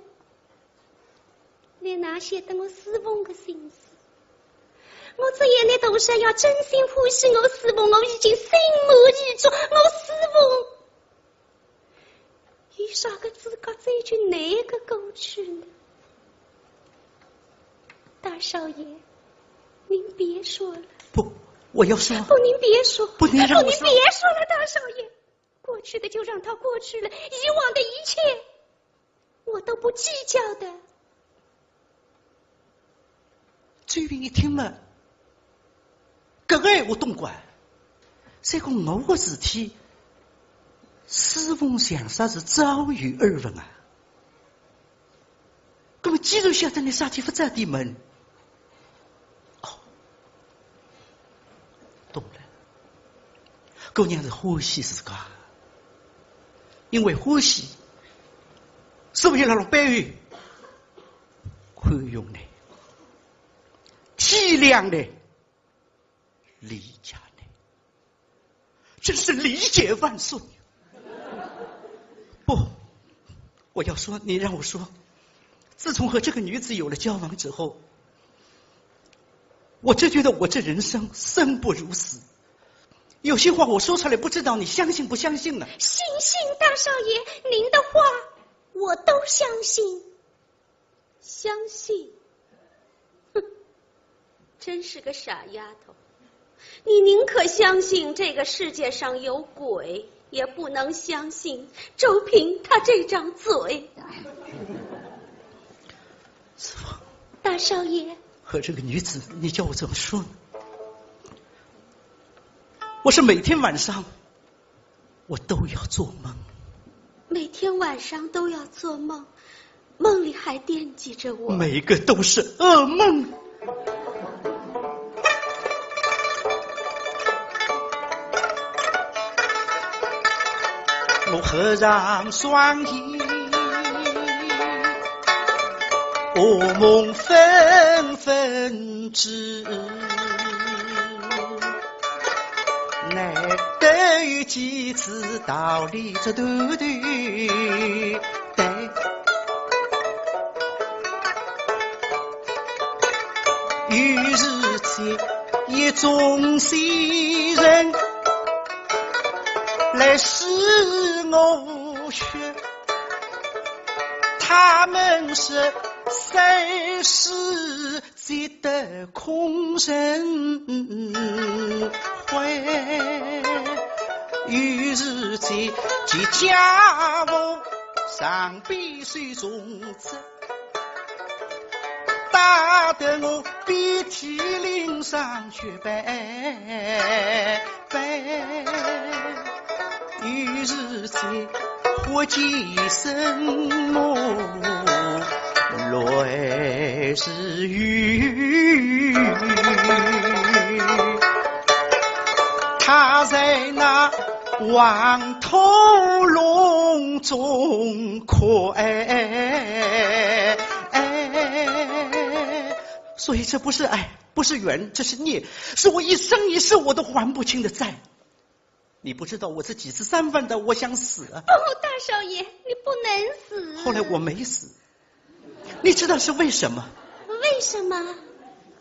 你哪晓得我师父的心思？我只要你大少爷真心欢喜我师父，我已经心满意足。我师父 有啥个资格再去那个过去呢？大少爷，您别说了。不，我要说。不，您别说。不，您让我说。不，您别说了，大少爷。过去的就让它过去了，以往的一切，我都不计较的。 周平一听嘛，搿个闲话懂个，再讲我个事体，师父像煞是早有耳闻啊。那么既然晓得，你啥体不早点问？哦，懂了，姑娘是欢喜自家，因为欢喜，所以辣辣背后 宽容呢，体谅呢，理解呢，真是理解万岁。不，我要说，你让我说，自从和这个女子有了交往之后，我就觉得我这人生生不如死。有些话我说出来，不知道你相信不相信呢？信，信，大少爷，您的话我都相信。 相信？哼，真是个傻丫头。你宁可相信这个世界上有鬼，也不能相信周平他这张嘴。师父。大少爷。和这个女子，你叫我怎么说呢？我是每天晚上，我都要做梦。每天晚上都要做梦，梦里还惦记着我。每个都是噩梦。我合上双眼， 噩梦纷纷至，难得有几次逃离这团团对。于是这一种仙人来使我学，他们是三世 只得空身回。于是这几家伙上边手中指，打得我遍体鳞伤血斑斑。 于是这忽见什么乱世雨，他在那黄土隆中哭哎。所以这不是爱，不是缘，这是孽，是我一生一世我都还不清的债。 你不知道我是几次三番的，我想死啊。不，大少爷，你不能死。后来我没死，你知道是为什么？为什么？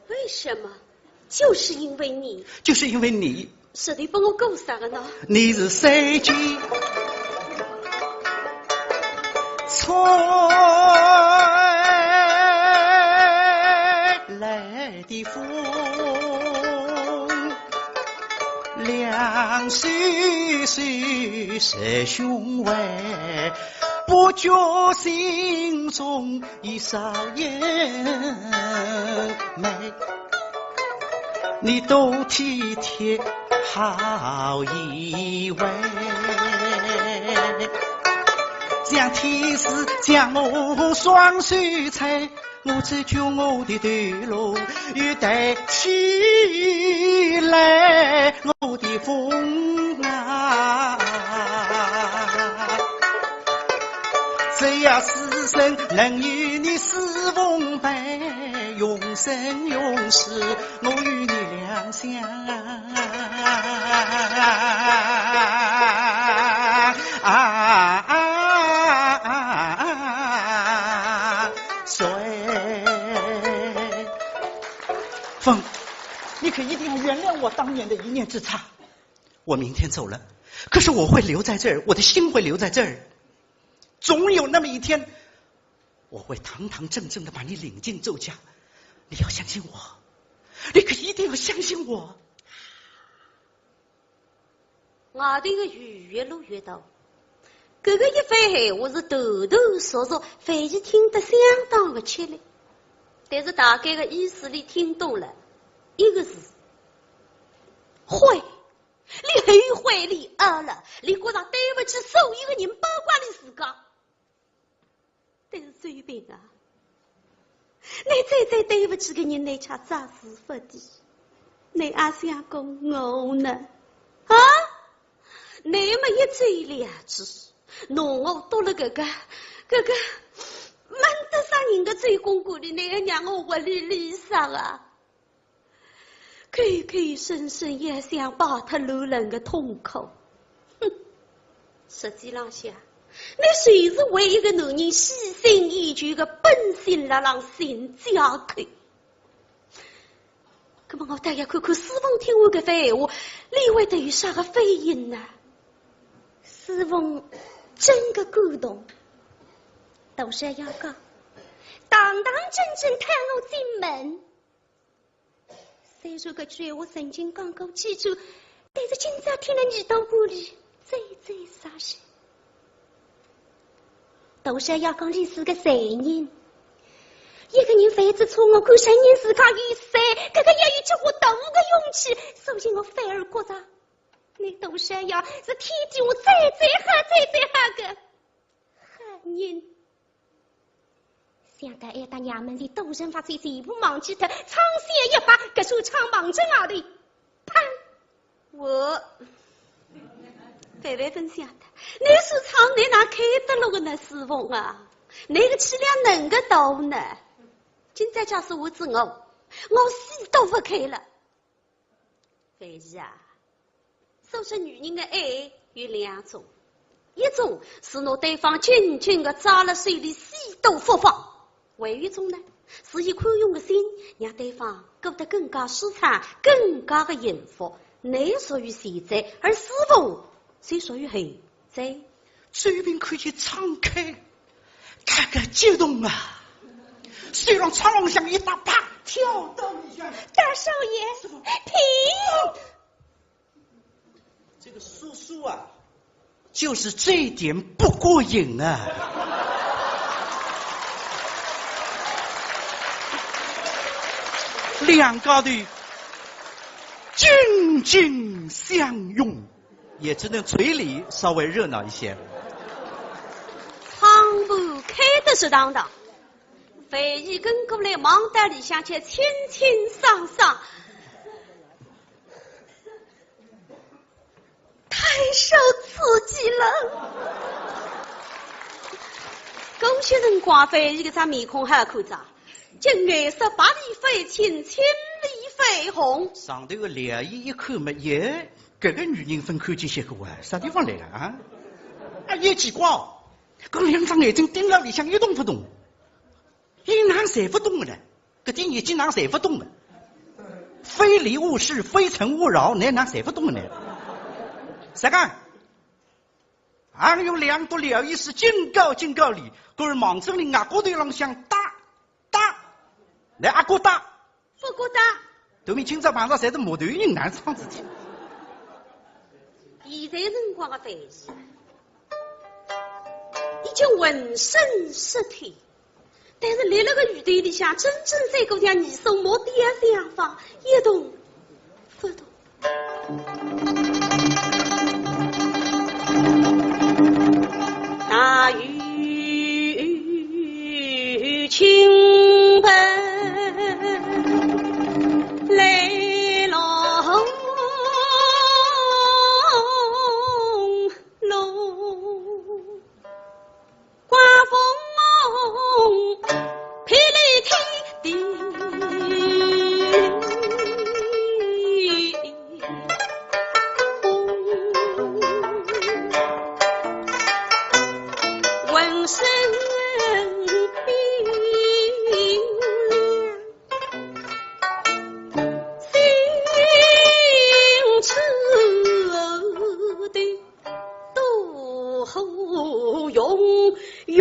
为什么？就是因为你。就是因为你。是你把我勾杀了呢？你是谁家吹来的风？ 两手手执胸怀，不觉心中一阵眼泪。你多体贴好意味，像天使将我双手搀， 我只觉我的头颅又抬起来，我的风啊。只要世上能有你四凤陪，永生永世，我与你两相啊。 风，你可一定要原谅我当年的一念之差。我明天走了，可是我会留在这儿，我的心会留在这儿。总有那么一天，我会堂堂正正地把你领进周家。你要相信我，你可一定要相信我。 外头个雨越落越大，搿个一番闲话是断断续续，范喜听得相当个吃力。但是大概个意思伊听懂了，一个字，悔。伊后悔，伊懊恼，伊觉着对勿起所有个人，包括伊自家。 但是周平啊，倷最最对勿起个人，倷却只字勿提，倷阿想讲我呢？啊？倷末一走了之，拿我丢了搿个，搿个，没得啥人个周公馆里，倷还让我活哩哩啥啊？ 口口声声也想摆脱男人个痛苦。哼，实际浪向，倷就是为一个男人喜新厌旧个本性辣浪寻借口。葛末我倒要看看世峰听完搿番闲话，伊会得有啥个反应呢？世峰真个感动。大少爷讲，堂堂正正喊我进门。 虽然搿句闲话曾经讲过几句，但是今朝听了耳朵管里，最最扎心。大少爷讲伊是个罪人，一个人犯仔错，我看承认自家有罪，搿个要有交关大个勇气，所以我反而觉着，倷杜少爷是天底下最最好、最最好个好人。想到哀搭娘们里大人发罪，全部忘记脱，唱响一把，搿首唱望仔外头，砰！ 我，万万勿想到，倷是唱倷哪开得落个呢，世峰啊？倷个气量能个大呢？今朝假使换仔我，我死都勿开了。凡儿啊，所说女人的爱有两种，一种是拿对方紧紧个抓辣手里，死都勿放。 还有一种呢，是以宽容的心，让对方过得更加舒畅，更加的幸福。倷属于前者，而世峰是属于后者。周平看见唱开，他个激动啊，手浪唱浪向一搭，啪，跳到里向。大少爷，停！这个叔叔啊， 就是这一点不过瘾啊。两家头紧紧相拥，也只能嘴里稍微热闹一些。唱盘开得是当当，范爷跟过来，望到里向去清清爽爽。 太受刺激了。搿歇辰光，范爷搿张面孔好看着，今颜色百里翻青，千里翻红。上头个廖姨一看嘛，耶，搿个女人勿看见歇个啊，啥地方来个啊？啊，也奇怪哦，搿两只眼睛盯牢里向一动勿动。 伊哪能侪勿懂个呢？搿点年纪哪能侪勿懂个？非礼勿视，非诚勿扰，倷哪能侪勿懂个呢？啥个？俺有两个廖姨是警告警告俚，搿儿望仔俚额角头浪向搭搭，来阿哥搭。 勿觉得。对面今朝碰着侪是木头人，哪能桩事体？现在辰光的范爷，已经浑身湿透，但是立辣个雨堆里向，真正像个像泥塑木雕像一样，一动勿动。 大雨倾盆来隆隆，刮风霹雳天地。 浑身冰凉，心抽得多好用用。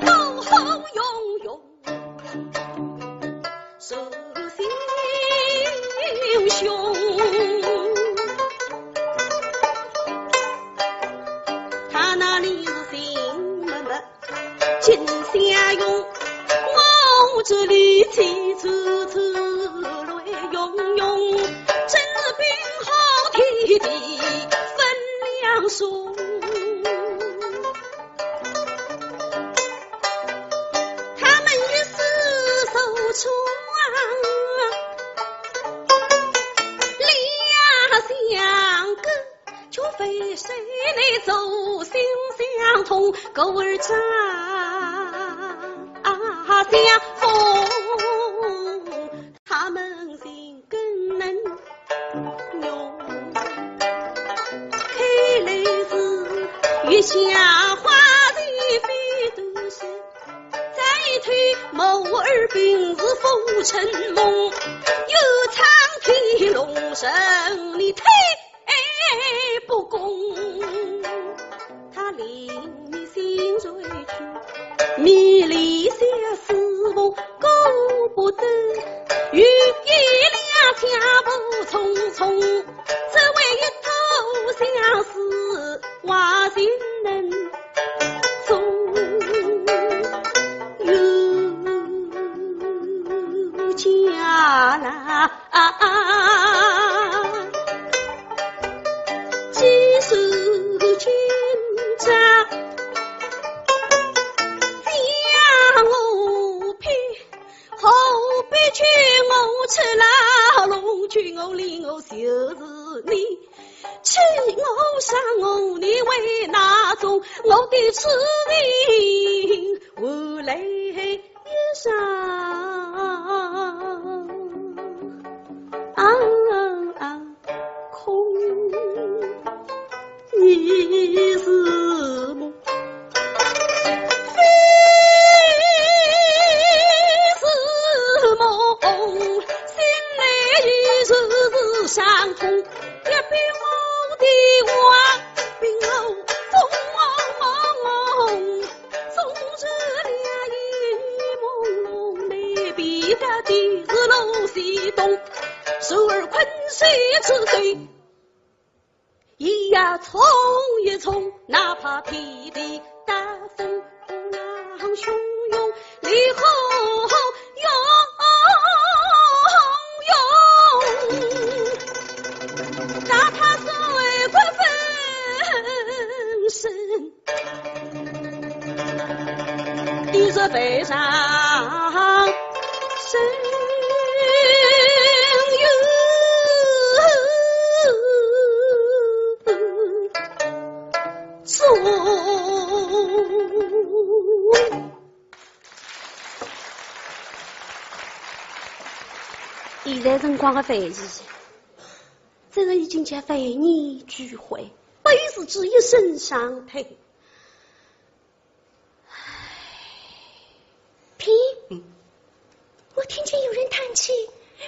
刀好用用，手心凶。他那里是心么么，真相用，我这里气出出来用用，真是兵好天地分两松。 他们一时手中啊，两相隔，却非谁来做心相通，狗儿长啊相逢。 他们心更能用，开来是月下花的飞都是，再推谋而平是浮沉梦，又苍天龙神你忒不公。 他怜你心碎去，迷离相思梦顾不得，与一两脚步匆匆，只为一头相思花心啊啊啊！既是今朝，将我劈，何必求我出牢笼，求我离我就是你。 欺我杀我，你为哪种？我的痴情换来一场空。你是梦，非是梦，醒来已是伤痛。 一别我的话，并无风。昨日两夜雨朦胧，难辨得的是路西东。时而困睡之时，一夜冲一冲，哪怕天地大风，风浪汹涌，雷轰 涌涌，哪怕水滚滚深，一日飞上深云中。 现在辰光的回忆，真的已经叫万念俱灰，不如自己一声长叹。唉，听，嗯。我听见有人叹气，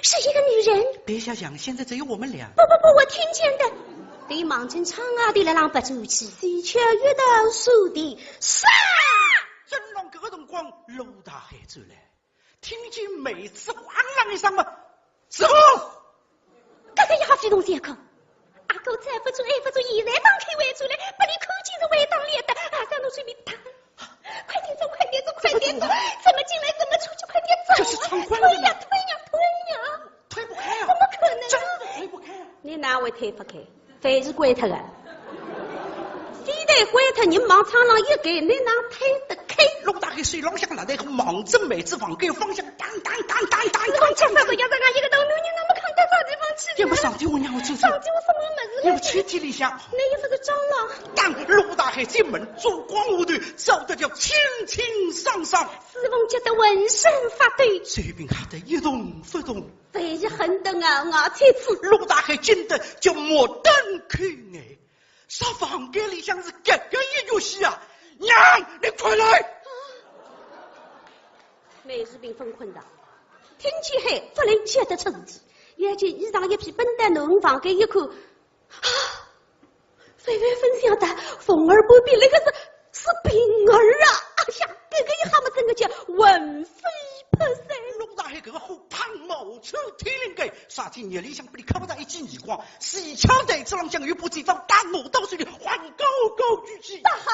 是一个女人。别瞎讲，现在只有我们俩。不不不，我听见的。对望见窗外头来浪勿转去，前脚一道手的，杀！正浪搿个辰光，陆大海转来。 听见妹子哇啦一声嘛，师傅！搿个也好非同小可。阿哥再勿做，还勿做，现在打开回转来，拨伊看见是会打脸的，阿三侬随便打。快点走，快点走，快点走！怎么进来，怎么出去，快点走啊！这是闯关的吗？退呀，退呀，退呀！退不开啊！怎么可能啊？真的退不开啊！你哪会退不开？ 饭是关脱个，非但关脱，人望窗浪一开，你哪退得开？陆大海手浪向拿袋个望准妹子房间方向，当当当当当当。我吃饭都要这样一个头，侬让我看到啥地方去了？也没上天，我让我走走。上天我什么没事了？也没抽屉里向。那也不是蟑螂。当陆大海进门，烛光下头，照得叫清清爽爽。师傅急得浑身发抖。周平吓得一动不动。 万一恨得咬牙切齿。陆大海惊得叫目瞪口呆，啥房间里向是搿个一角戏啊？娘，你快来！梅树萍勿困的，听见喊勿灵，晓得出事体，要紧衣裳一披，奔到囡儿房间一看，啊！ 万万勿想到，凤儿半边那个是，是平儿啊！哎呀，搿个一吓么真个叫魂飞魄散。陆大海搿个火砰冒出天灵盖，啥体夜里向拨伊敲勿着一记耳光，死巧台子浪向有把尖刀，打我到手里，还高高举起。大海！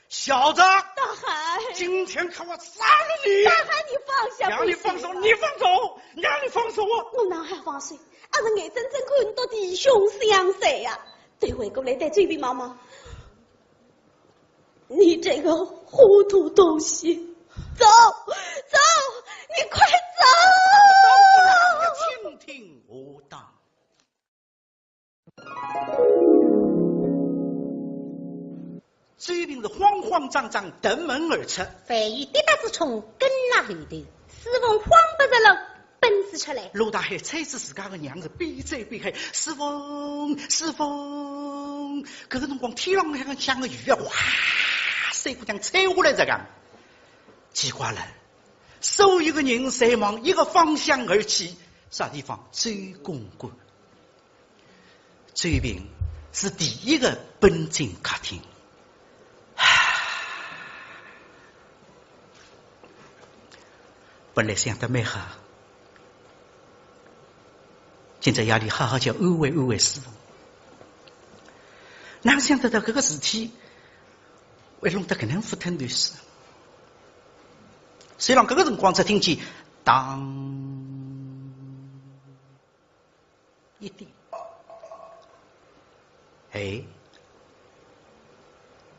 小子，大海！今天可我杀了你！大海，你放下，让你放手，不行啊。你放手，让你放手啊！我哪还放手？阿是眼睁睁看到弟兄相杀呀！ 对，回过来对周平望望。你这个糊涂东西，走，走，你快走！请听我道。周平是慌慌张张登门而出，万一跌跌子冲跟了后头，师傅慌不择路， 奔仔出来。陆大海猜仔自家个娘是边走边喊：“师傅，师傅！”搿个辰光，天浪向下个雨啊，哗，水果像吹下来这样。奇怪了，所有个人侪望一个方向而去，啥地方？周公馆。 周平是第一个奔进客厅。本来想得蛮好，今朝夜里好好叫安慰安慰师傅，哪想得到搿个事体会弄得搿能勿腾头势。虽然搿个辰光才听见当一点。哎，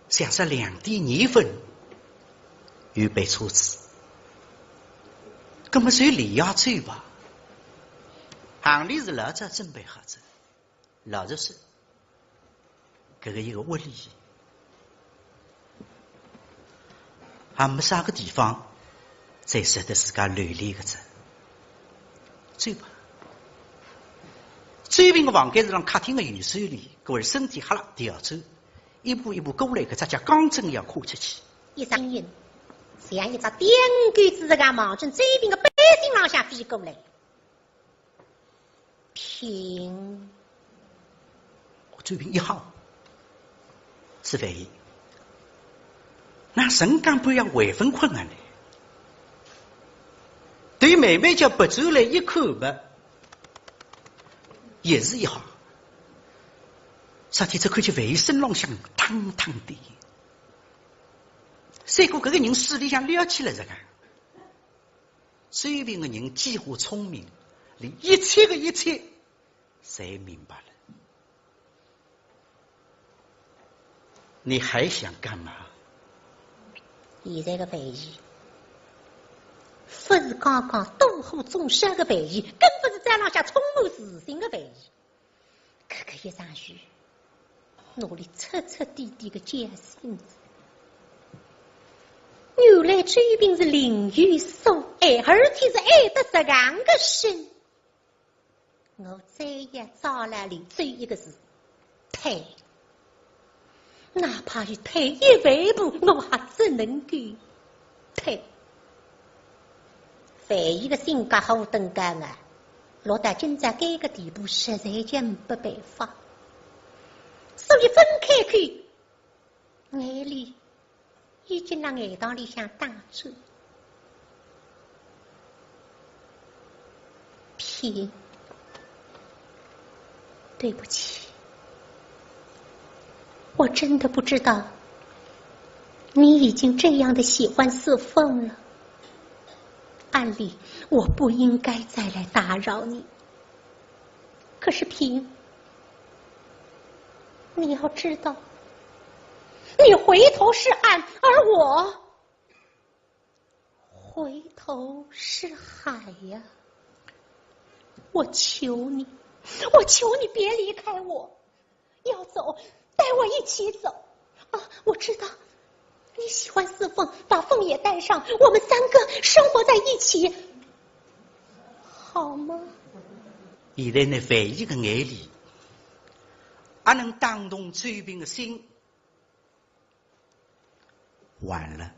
想说两点二分预备车子，葛么随李爷走吧。行李是老早准备好仔，老实说，搿个一个屋里 也没啥个地方再值得自家留恋个哉。走吧。周平个房间是辣客厅个右手里，搿会儿身体哈啦调转，一步一步过来，搿只脚刚正要跨出去。一声音，像一只钉钩子一样望准周平个背心浪向飞过来。 停。周平一吓，是万一，哪能刚刚要还勿困啊呢？对妹妹叫拨转来一看嘛，也是一吓，啥体只看见万一身浪向烫烫个，赛过搿个人势里向撩起来哉个。 周平个人几化聪明，伊一切个一切侪明白了。你还想干嘛？现在个万一，勿是刚刚妒火中烧个万一，更勿是早浪向充满自信个万一。 搿个一场雨，拿伊彻彻底底个叫醒仔。原来周平是另有所爱，而且是爱得实梗个深。我再要抓牢伊只有一个字，退。哪怕伊退一万步，我也只能够退。 万一个性格好登高啊，落到今朝搿个地步，实在叫呒办法。所以分开口，眼泪已经辣眼堂里向打转。平，对不起，我真的不知道 你已经这样的喜欢四凤了，按理我不应该再来打扰你。可是平，你要知道，你回头是岸，而我回头是海呀。我求你，我求你别离开我。 要走，带我一起走。啊，我知道，你喜欢四凤，把凤也带上，我们三个生活在一起，好吗？现在呢，万一个眼泪，阿能打动周平个心。 完了。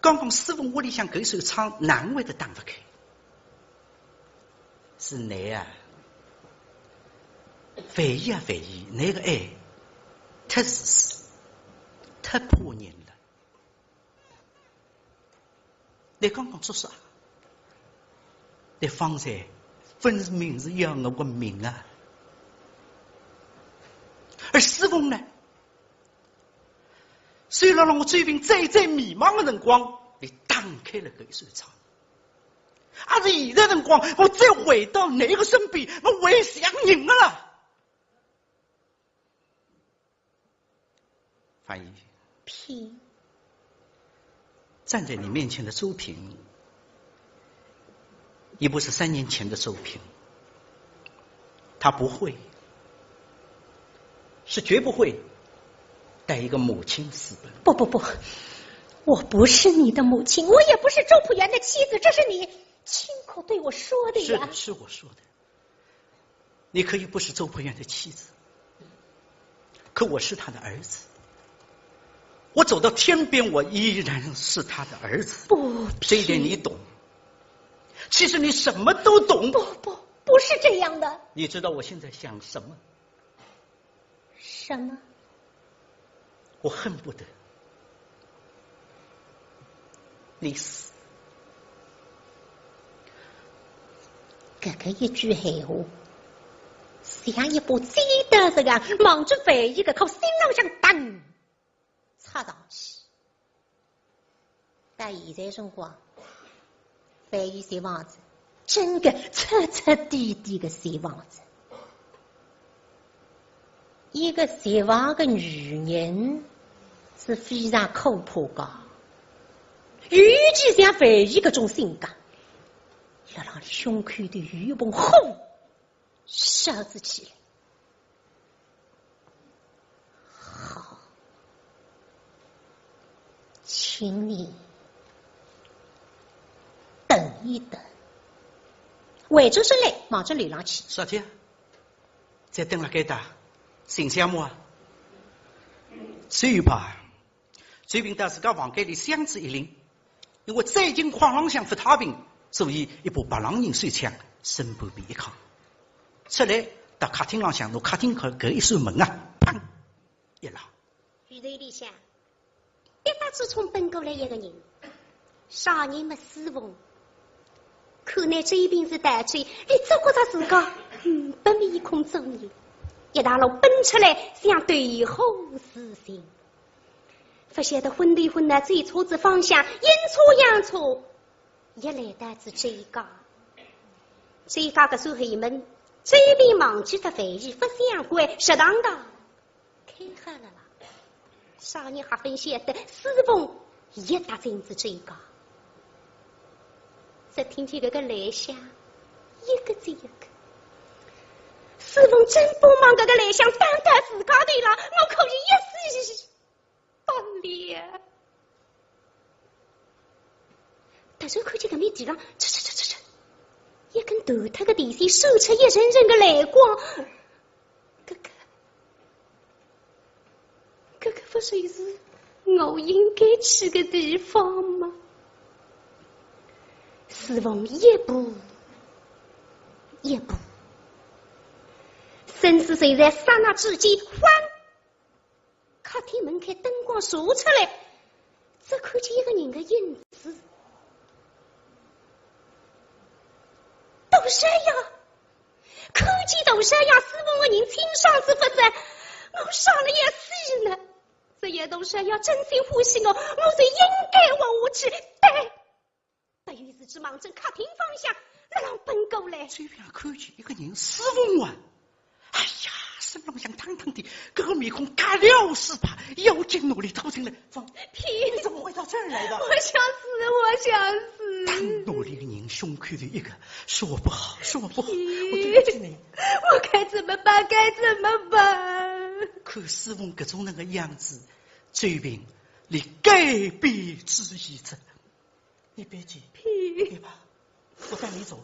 刚刚四凤屋里向搿首唱，哪会得打勿开？是倷啊，万一啊万一，倷个爱太自私，太怕人了。 倷刚刚做啥？倷方才分明是要我个命啊！而四凤呢？虽然让我周平最最迷茫的辰光，伊打开了搿一扇窗。而是现在辰光，我再回到倷个身边，我还像人个啦。 翻译。平。站在你面前的周平，已不是三年前的周平，他不会，是绝不会带一个母亲私奔。不，不，不，我不是你的母亲，我也不是周朴园的妻子，这是你亲口对我说的呀。是的，是我说的。 你可以不是周朴园的妻子，可我是他的儿子。我走到天边，我依然是他的儿子。不，这一点你懂。平。其实你什么都懂。不，不，不是这样的。你知道我现在想什么？什么？ 我恨不得你死。搿个一句闲话，像一把尖刀实梗，望准万一搿颗心浪向当，插上去。 到现在辰光，万一就望仔真个彻彻底底个绝望哉。一个绝望个女人是非常可怕个，尤其像范姨搿种性格，辣浪胸口头有一蓬火烧仔起来。好，请你等一等。回转身来，望仔楼浪去。小姐，再等辣该搭，寻相骂啊？随便吧。 周平到自家房间里箱子一拎，因为最近囥浪向勿太平，所以一把白狼人手枪，身旁边一扛，出来到客厅浪向，拿客厅口搿一扇门啊，砰一拉。雨头里向，跌跌冲冲奔过来一个人，啥人么？世峰。看来周平是逃走，伊只觉着自家，嗯，白面孔做人，一大路奔出来，想对付世峰。 勿晓得昏头昏脑，走错仔方向，阴错阳错，也来到仔周家。周家搿扇后门，周平望仔范姨勿想关，直当当开好了啦。啥人还勿晓得，世峰也踏进仔周家。只听见搿个兰香，一个接一个。世峰真不望搿个兰香打到自家头浪，我可以一死 不了。突然看见搿面地浪，唰唰唰唰唰，一根断脱个电线射出一阵阵个蓝光。搿个，搿个勿就是我应该去个地方吗？世峰一步一步，身子就在刹那之间，欢 客厅门开，灯光射出来，只看见一个人的影子。大少爷，看见大少爷，世峰的人清爽仔勿少，我啥了也死呢。只要大少爷真心欢喜我，我就应该活下去。对。 不由自主望准客厅方向，辣浪奔过来。周平看见一个人，世峰啊！哎呀，身浪向烫烫的，搿个面孔吓了死吧，要紧拿俚拖进来。方，你怎么会到这儿来的？我想死，我想死。当拿俚个人胸口头一夹，说不好，说不好，我对不起你。我该怎么办？该怎么办？看世峰搿种能个样子，周平，俚改变主意哉。 你别急，别怕，我带你走，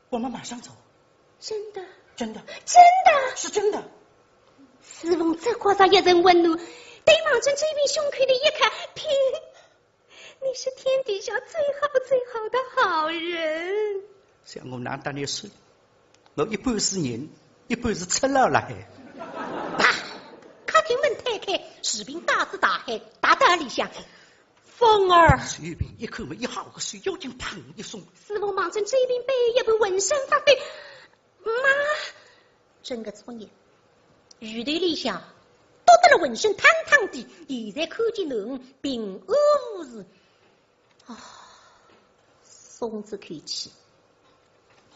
我们马上走。真的？真的。真的？是真的。世峰只觉着一阵温暖，对望准周平胸口头一看，呸！你是天底下最好最好的好人。像我哪搭你说，我一半是人，一半是赤佬辣海。啪！客厅门推开，世平带仔大海踏到里向。 峰儿。周平一看么，一吓个手要紧砰一松。世峰望准周平背后一盘，浑身发抖。妈！真个作孽，雨头里向，冻得了浑身烫烫的，现在看见囡儿平安无事。啊，松仔口气，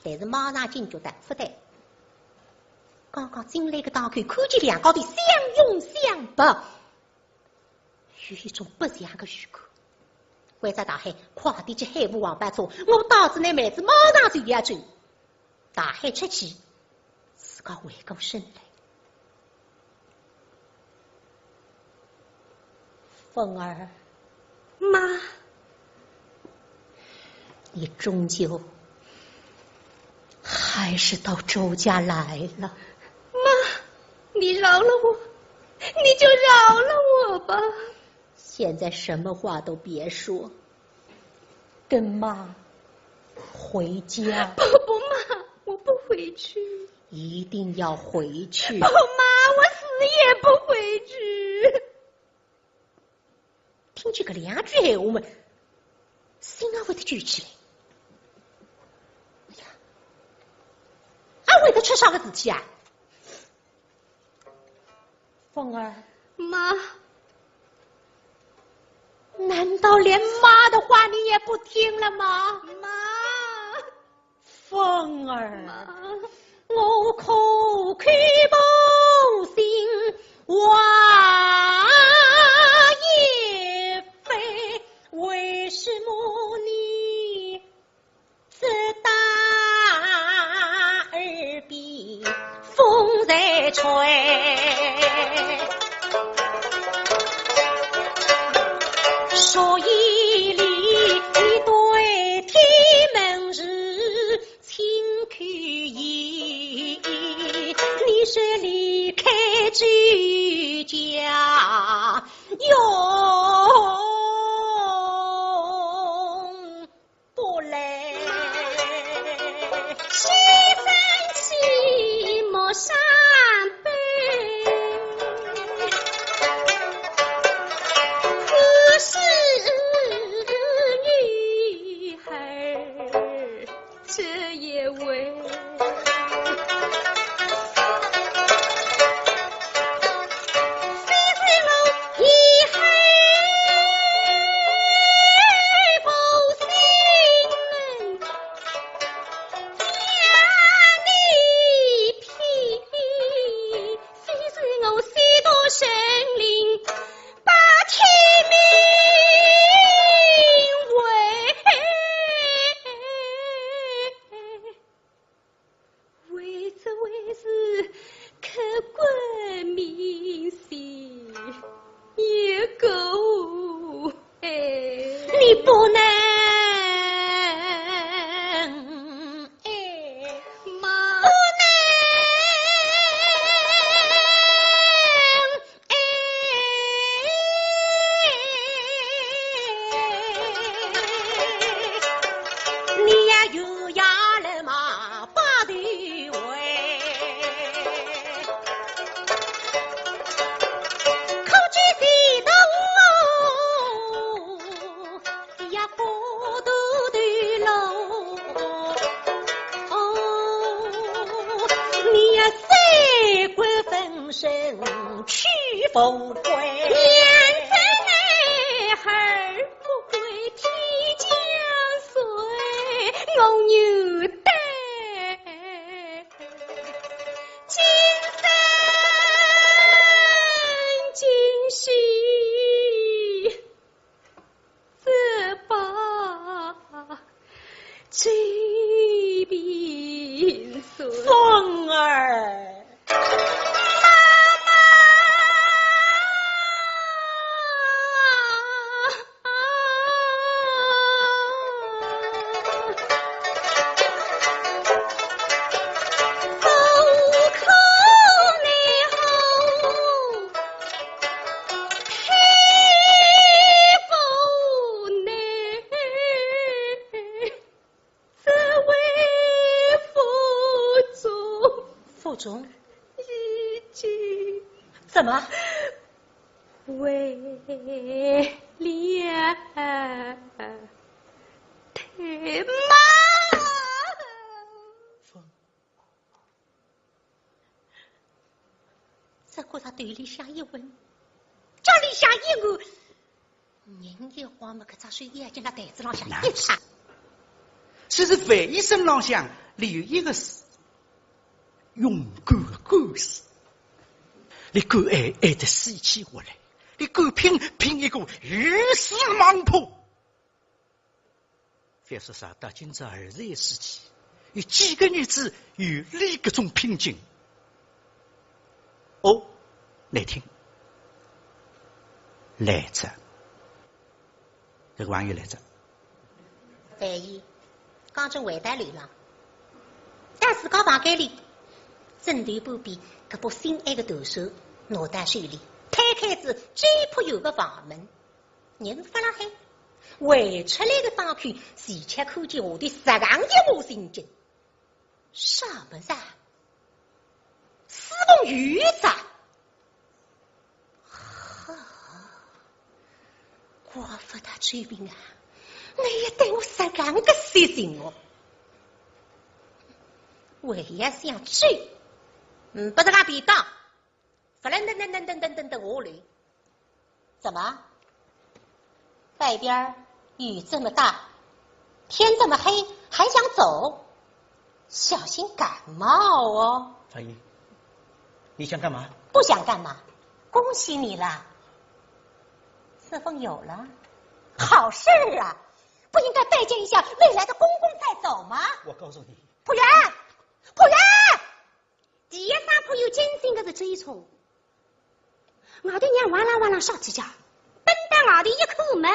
但是马上警觉得勿对。刚刚进来个当口，看见两家头相拥相抱， 有一种不祥个预感。关照大海，快点去喊部黄包车，我带仔倷妹子马上就要走。大海出去，自家回过身来。凤儿。妈。 你终究还是到周家来了。妈，你饶了我，你就饶了我吧。现在什么话都别说，跟妈回家。不，不，妈，我不回去。一定要回去。不，妈，我死也不回去。 听见搿两句闲话么，心也会得揪起来。哎呀，阿会得出啥个事体啊？凤儿。妈。难道连妈的话你也不听了吗？妈。凤儿，我苦口婆心话也非，为什么你只打耳边风在吹？所以你对天门是亲口言，你是离开周家永不来。西山西陌山北，只是女儿 这一回。虽是我以后不信，将你骗，虽是我许多神灵，把天命为 为这回事刻骨铭心，也够哎。你不能哎，妈。不能哎。 你呀，又要来嘛把地位，可知谁道呀，不渡的路。哦，你呀，三观分身去不归。念在男儿 不归天将睡，我有胆今生今世只把这病算。凤儿。 这位府中。府中？已经怎么？为了太妈。这觉着头里向一昏，脚里向一软，人一晃么，搿只手已经辣台子浪向一插。所以说，万一身浪向留有一个字，勇敢个敢字，你敢爱，爱得死去活来，你敢拼，拼一个鱼死网破。 覅说啥，到今朝儿子也死去，有几个日子有俚搿种拼劲？哦，来听，来哉，搿个朋友来哉。万一刚正回到楼浪，到自家房间里，枕头旁边搿把心爱个断扇拿到手里，推开仔最破旧个房门。 人勿辣海，回出来个当口，恰巧看见下头实梗一马心惊。啥物事啊？书房有贼！哈，怪勿得周平啊，倷也对我实梗个事情哦。为也想追，嗯，勿是讲便当，勿然噔噔噔噔噔噔噔下来。 怎么？外边儿雨这么大，天这么黑，还想走？小心感冒哦。阿姨，你想干嘛？不想干嘛，恭喜你了。四凤有了，好事儿啊！不应该拜见一下未来的公公再走吗？我告诉你，浦远，浦远，第一声浦远惊醒的是周冲。 外头娘哇啦哇啦啥起家，奔到外头一看么，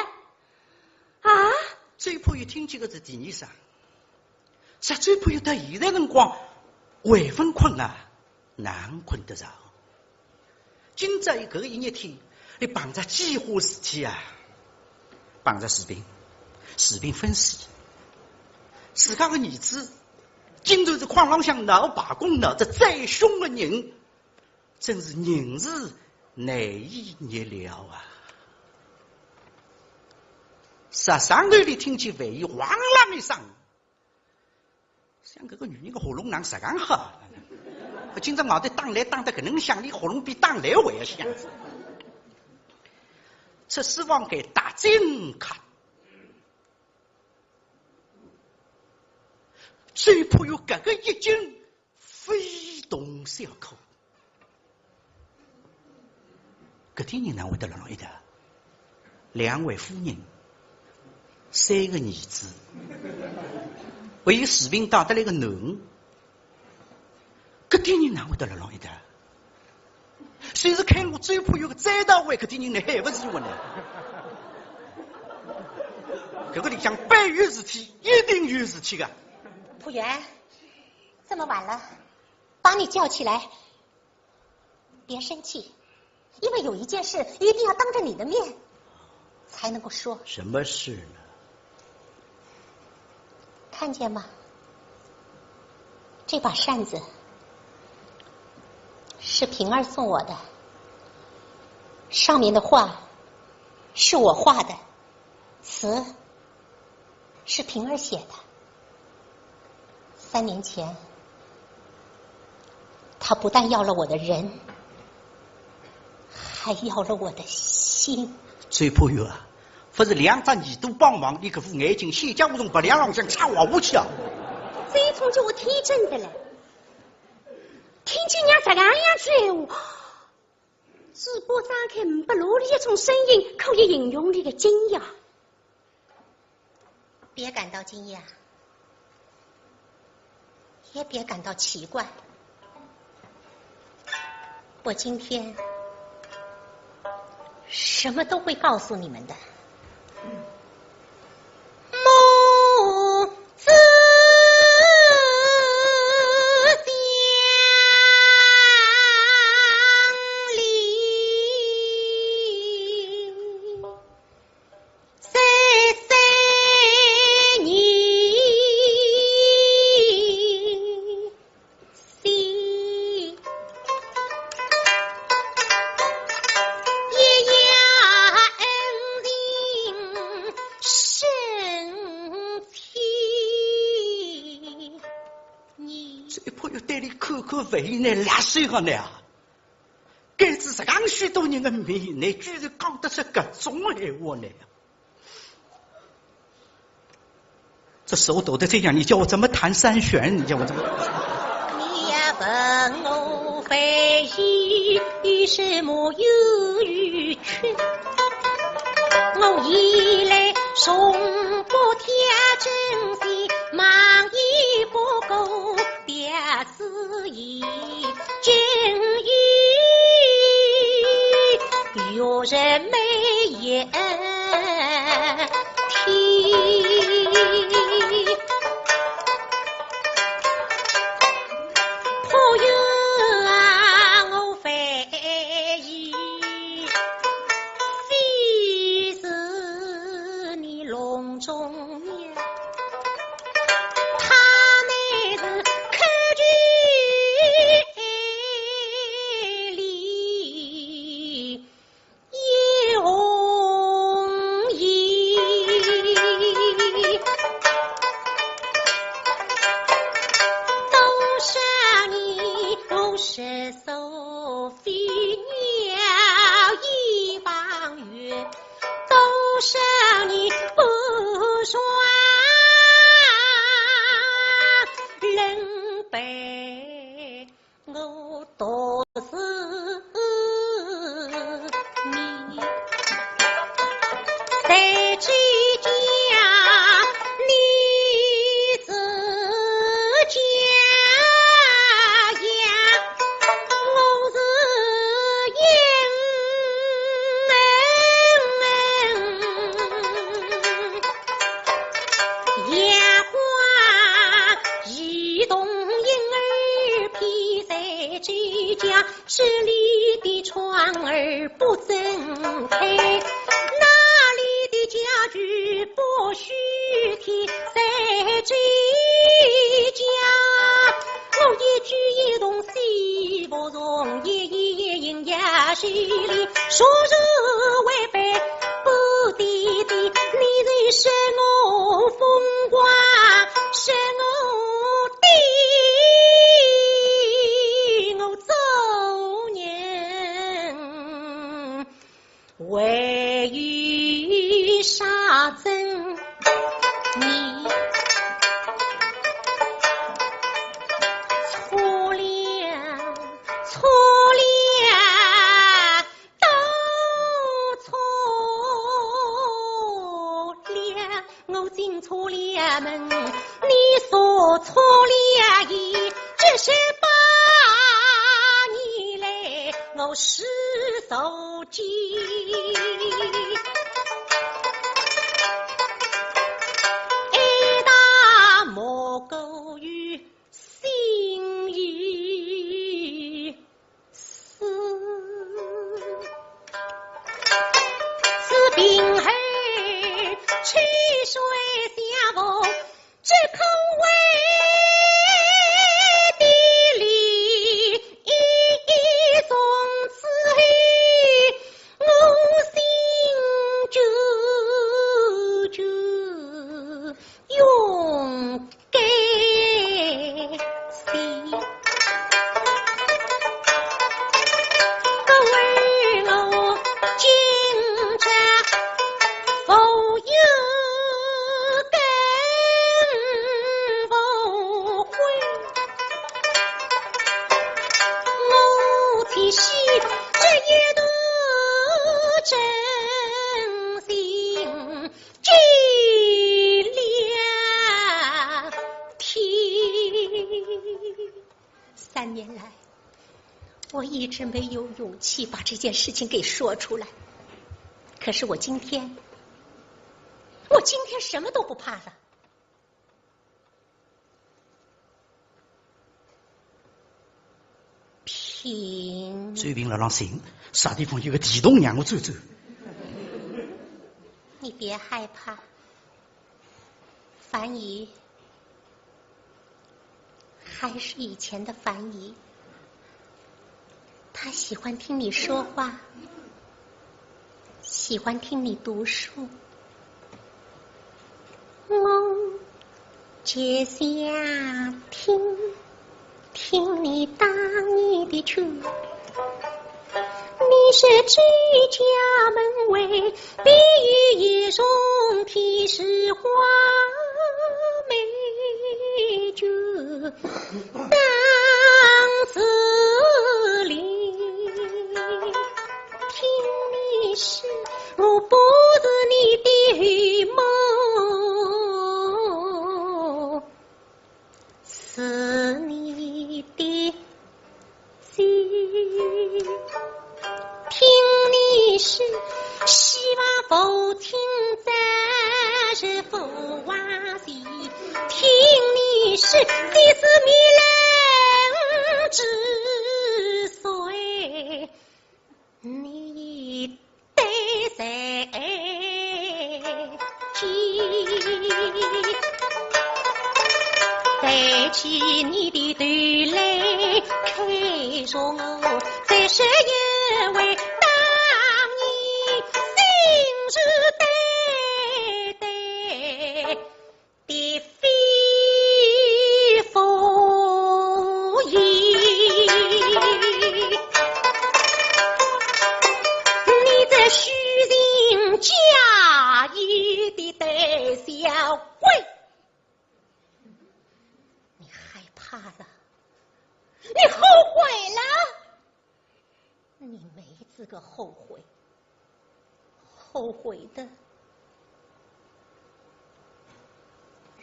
啊？周浦远听见个是第二声，说周浦远到现在辰光还朆困啊，哪困得着？今朝搿个一日天，伊碰着几化事体啊，碰着士兵，士兵分尸，自家个儿子，竟然是矿浪向闹罢工闹得最凶个人， 真是人事难以预料啊！啥声头里听见饭碗哗啦一声，想搿个女人个喉咙哪实梗好，今朝外头打雷打得搿能响，伊喉咙比打雷还要响。出书房间踏进去，周浦远搿个一惊， 非同小可。搿点人哪会得辣辣一道？两位夫人，三个儿子，还有士兵带得来个囡儿，搿点人哪会得辣辣一道？ 就是看我周浦远个再到位，搿点人呢还勿是我呢？搿个里向必有事体，一定有事体个。浦远，这么晚了，把你叫起来，别生气，因为有一件事一定要当着你的面才能够说。什么事呢？ 看见吗？这把扇子是平儿送我的，上面的画是我画的，词是平儿写的。三年前，她不但要了我的人，还要了我的心。周浦远啊，勿是两只耳朵帮忙，伊搿副眼睛，仙家胡同鼻梁浪向插下去啊！周冲叫我天真的嘞，听见娘这样样子闲话，嘴巴张开，没落里一种声音可以形容伊个惊讶。 别感到惊讶，也别感到奇怪。我今天什么都会告诉你们的。母子相离。 三生有幸，一夜恩情深情。周浦远对伊看看，勿由得辣水个呢啊！ 该是实梗许多人个面，倷居然讲得出搿种闲话呢？这手抖得这样，你叫我怎么弹三弦？你叫我怎么？你呀问我非议什么忧与屈，我以来从不挑真心，忙也不过表 是以今夜月人眉眼天。朋友啊，我非议，非是你笼中 他乃是客居里一红衣，多少年我是 所非鸟也放远，多少年不说人这里的窗儿不准开，那里的家具不许提，在这家，我一举一动悉服从，一言一行也是理，说是违背不得的，你是说我风光，说我的，我做人 为啥争你错了，错了，都错了。 我进错了门，你说错了意，这十八年来我是受尽挨打，莫过于心意。 是，是平儿秋水相逢，这可为的理。从此后，我心久久永 该死。故而我今朝无怨更无悔，我且许这一段真心 见了天。三年来，我一直没有勇气把这件事情给说出来。可是我今天，我今天什么都不怕了。 平。周平辣浪寻，啥地方有个地洞让我钻钻。你别害怕，樊姨还是以前的樊姨，她喜欢听你说话，喜欢听你读书。 我就想听听你打你的球。你是这家门外，碧玉一重天使花美酒。 当时里听你说，我不是你的后母，是你的姐。听你说，希望父亲早日复还。 听你说，你是迷人之水，你对谁起？抬起你的头来看着我，再说一回，当年信誓旦旦 的非福也。你这虚情假意的胆小鬼，你害怕了，你后悔了。 你没资格后悔，后悔的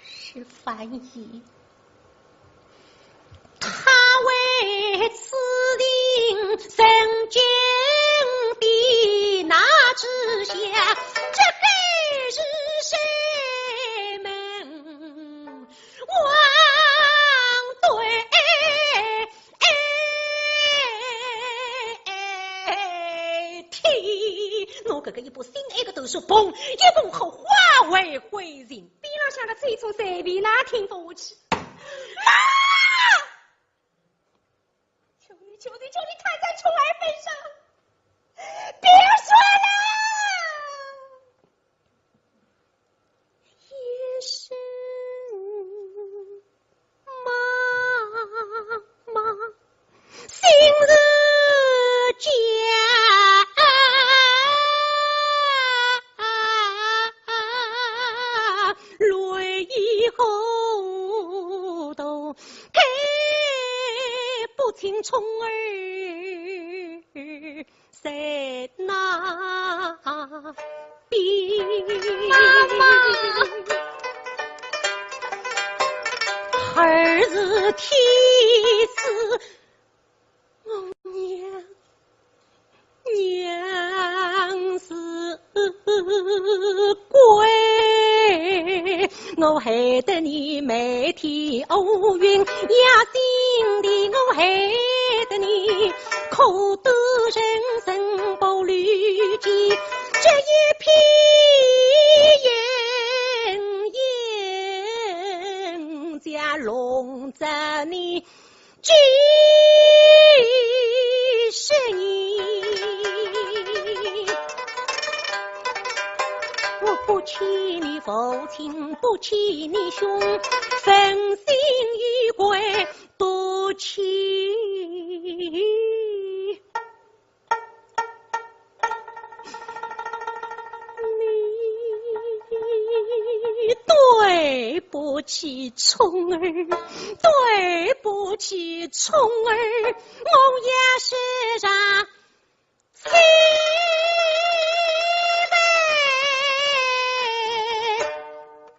是樊姨。她为此情曾经的那只下，这该是谁门望对一个大手，砰，一捧火化为灰烬。边浪向个周冲随便哪听勿下去。妈！求你，求你，求你，看在冲儿份上，别说了。一声妈妈，心如刀。泪已糊涂，看不清冲儿在哪边。妈妈，儿是天使，我娘，娘是鬼，我害得你每天乌云压心地，我害得你苦度人生不留己，这一片云影将笼罩你。 几十年，我不娶你父亲，不娶你兄，存心与鬼赌气。 你对不起冲儿，对不起冲儿，我也是让气被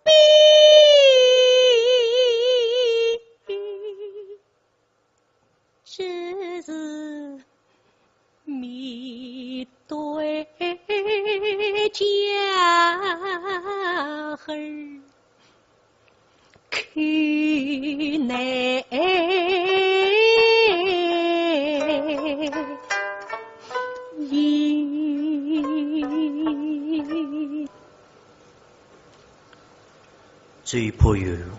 逼。 只是面对家儿去难言。 周伯言，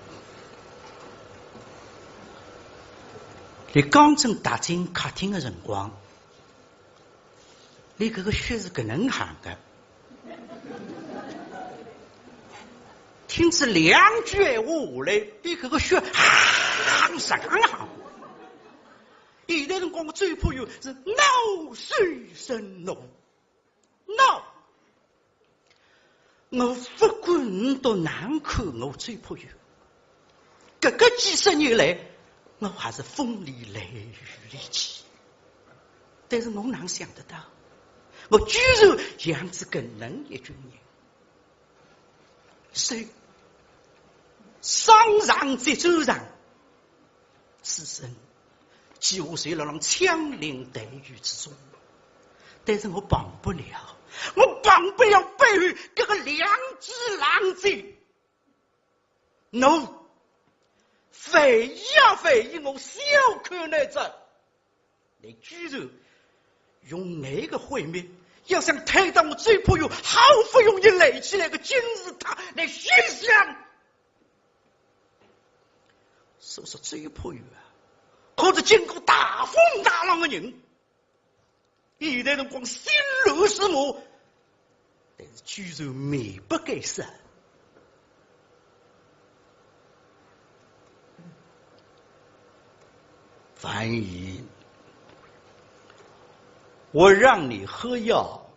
伊刚正踏进客厅的辰光，伊搿个血是搿能行的。听仔两句闲话下来，伊搿个血行上行。现在辰光个周伯言是恼羞成怒。 喏，我勿管倷笃哪看我周伯言，搿个几十年来，我还是风里来雨里去。但是我哪想得到，我居然养仔搿能一种人。所以，上上这周上， 此生几乎侪辣浪枪林弹雨之中。但是我忘不了，我忘不了背后搿个两记冷箭。喏，万一啊，万一我小看倷仔，倷居然用倷个毁灭，要想推倒我周伯言好不容易立起来个金字塔来休想。 所以说周伯言啊，可是经过大风大浪的人，现在辰光心乱如麻，但是居然面不改色。万一我让你喝药，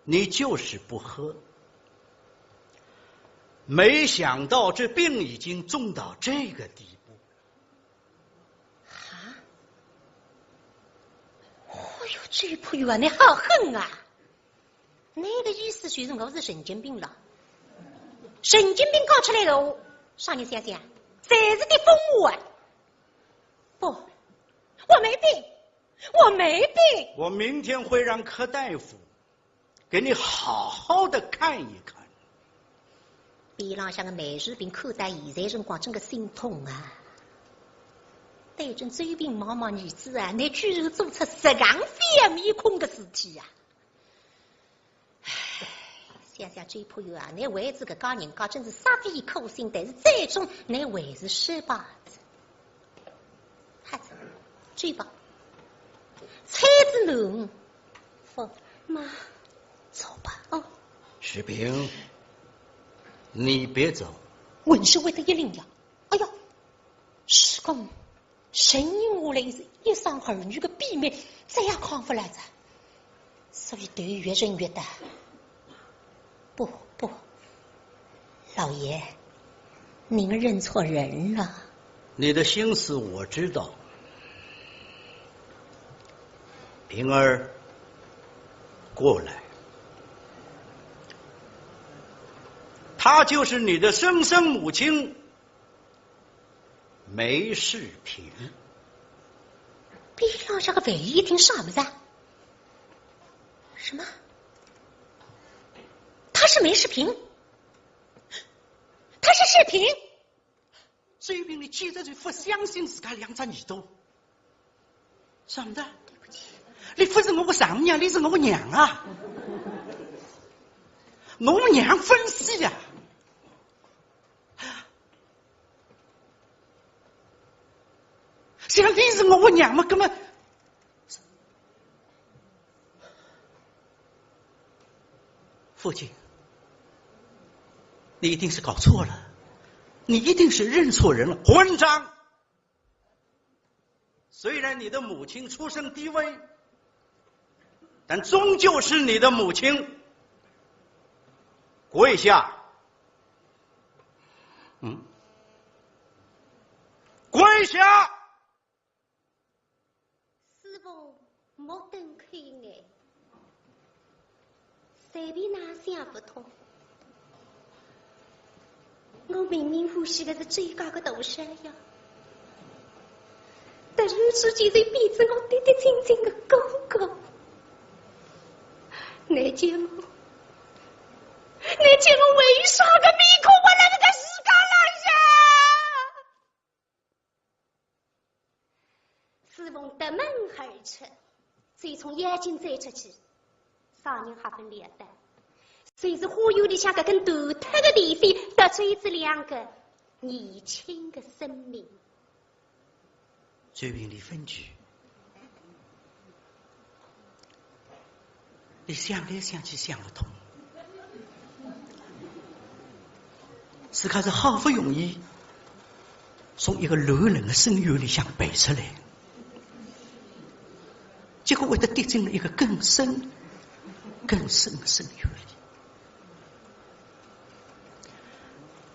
你就是不喝。没想到这病已经重到这个地步。啊？哦哟，周伯言，倷好狠啊！倷个意思就是我是神经病了？神经病讲出来的闲话，啥人相信啊？侪是点疯话啊！不，我没病，我没病。我明天会让柯大夫 给你好好地看一看。边浪向个梅树萍看到现在辰光真个心痛啊。对准周平望望，儿子啊，倷居然做出实梗反面孔个事体呀！想想周伯言啊，倷为仔搿家人家真是煞费苦心，但是最终倷还是失败哉。好哉，走吧，车子呢？不，妈，走吧。哦，世平，你别走。浑身会得一凛呀。哎呀，是讲 承认下来是一生儿女的秘密，再也囥勿牢哉，所以头越沉越低。不，不，老爷，您认错人了。你的心思我知道。平儿，过来。她就是你的生身母亲， 梅世平。边浪向个范爷一听啥物事啊？什么？他是梅世平？他是世平？周平俚简直就勿相信自家两只耳朵。啥物事？对不起。倷勿是我个丈母娘，倷是我个娘啊！我娘勿死呀！ 像倷是我个娘嘛，搿么，父亲，你一定是搞错了，你一定是认错人了，混账！虽然你的母亲出身低微，但终究是你的母亲。跪下。 嗯，跪下！世平目瞪口呆，随便哪想勿通。我明明欢喜的是周家的大少爷，突然之间就变成我嫡嫡亲亲的哥哥。 倷叫我，倷叫我为啥个面孔活辣搿个世界浪向？世平夺门而出，就从腰间钻出去，啥人还勿晓得，就是花园里向搿根断脱的电线，夺走仔两个年轻的生命。 周平俚朆急，俚想来想去想勿通，自家是好不容易从一个乱伦的深渊里向爬出来，结果会得跌进了一个更深、更深的深渊里。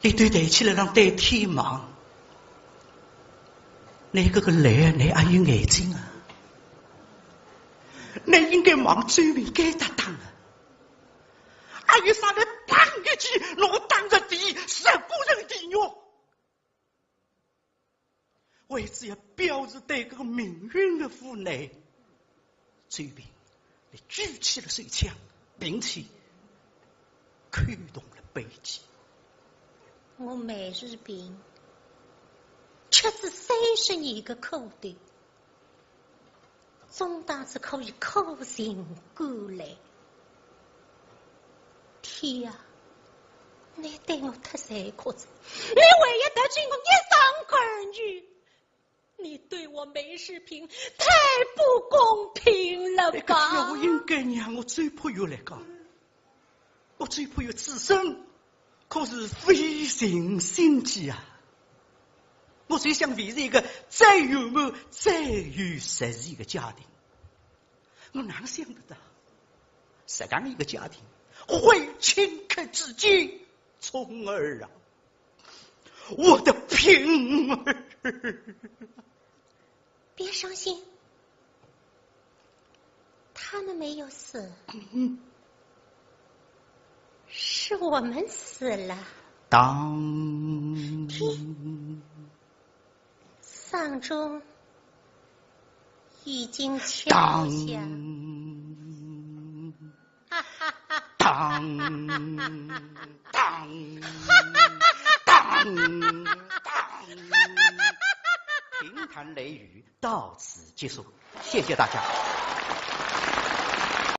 一对抬起来让对天望，倷搿个来，倷阿有眼睛啊？倷应该望周平该搭搭啊！阿有啥倷砰一记，拿我打着地，十八层地狱。 为仔要表示对搿个命运的无奈，周平，俚举起了手枪，并且扣动了扳机。我梅世平，吃仔三十年的苦头， 总当是可以苦尽甘来。天啊，倷对我太残酷哉，倷为要得罪我一生儿女，倷对我梅世平太不公平了吧？搿个勿应该让我周伯言来讲。 我周伯言此生可是费尽心机啊！我就想维持一个再圆满、再有实意的家庭。我哪想得到，实梗一个家庭会顷刻之间从而啊！我的平儿！ 别伤心，他们没有死，是我们死了。当。听，丧钟已经敲响。当。 当当当当，评弹《雷雨》到此结束，谢谢大家。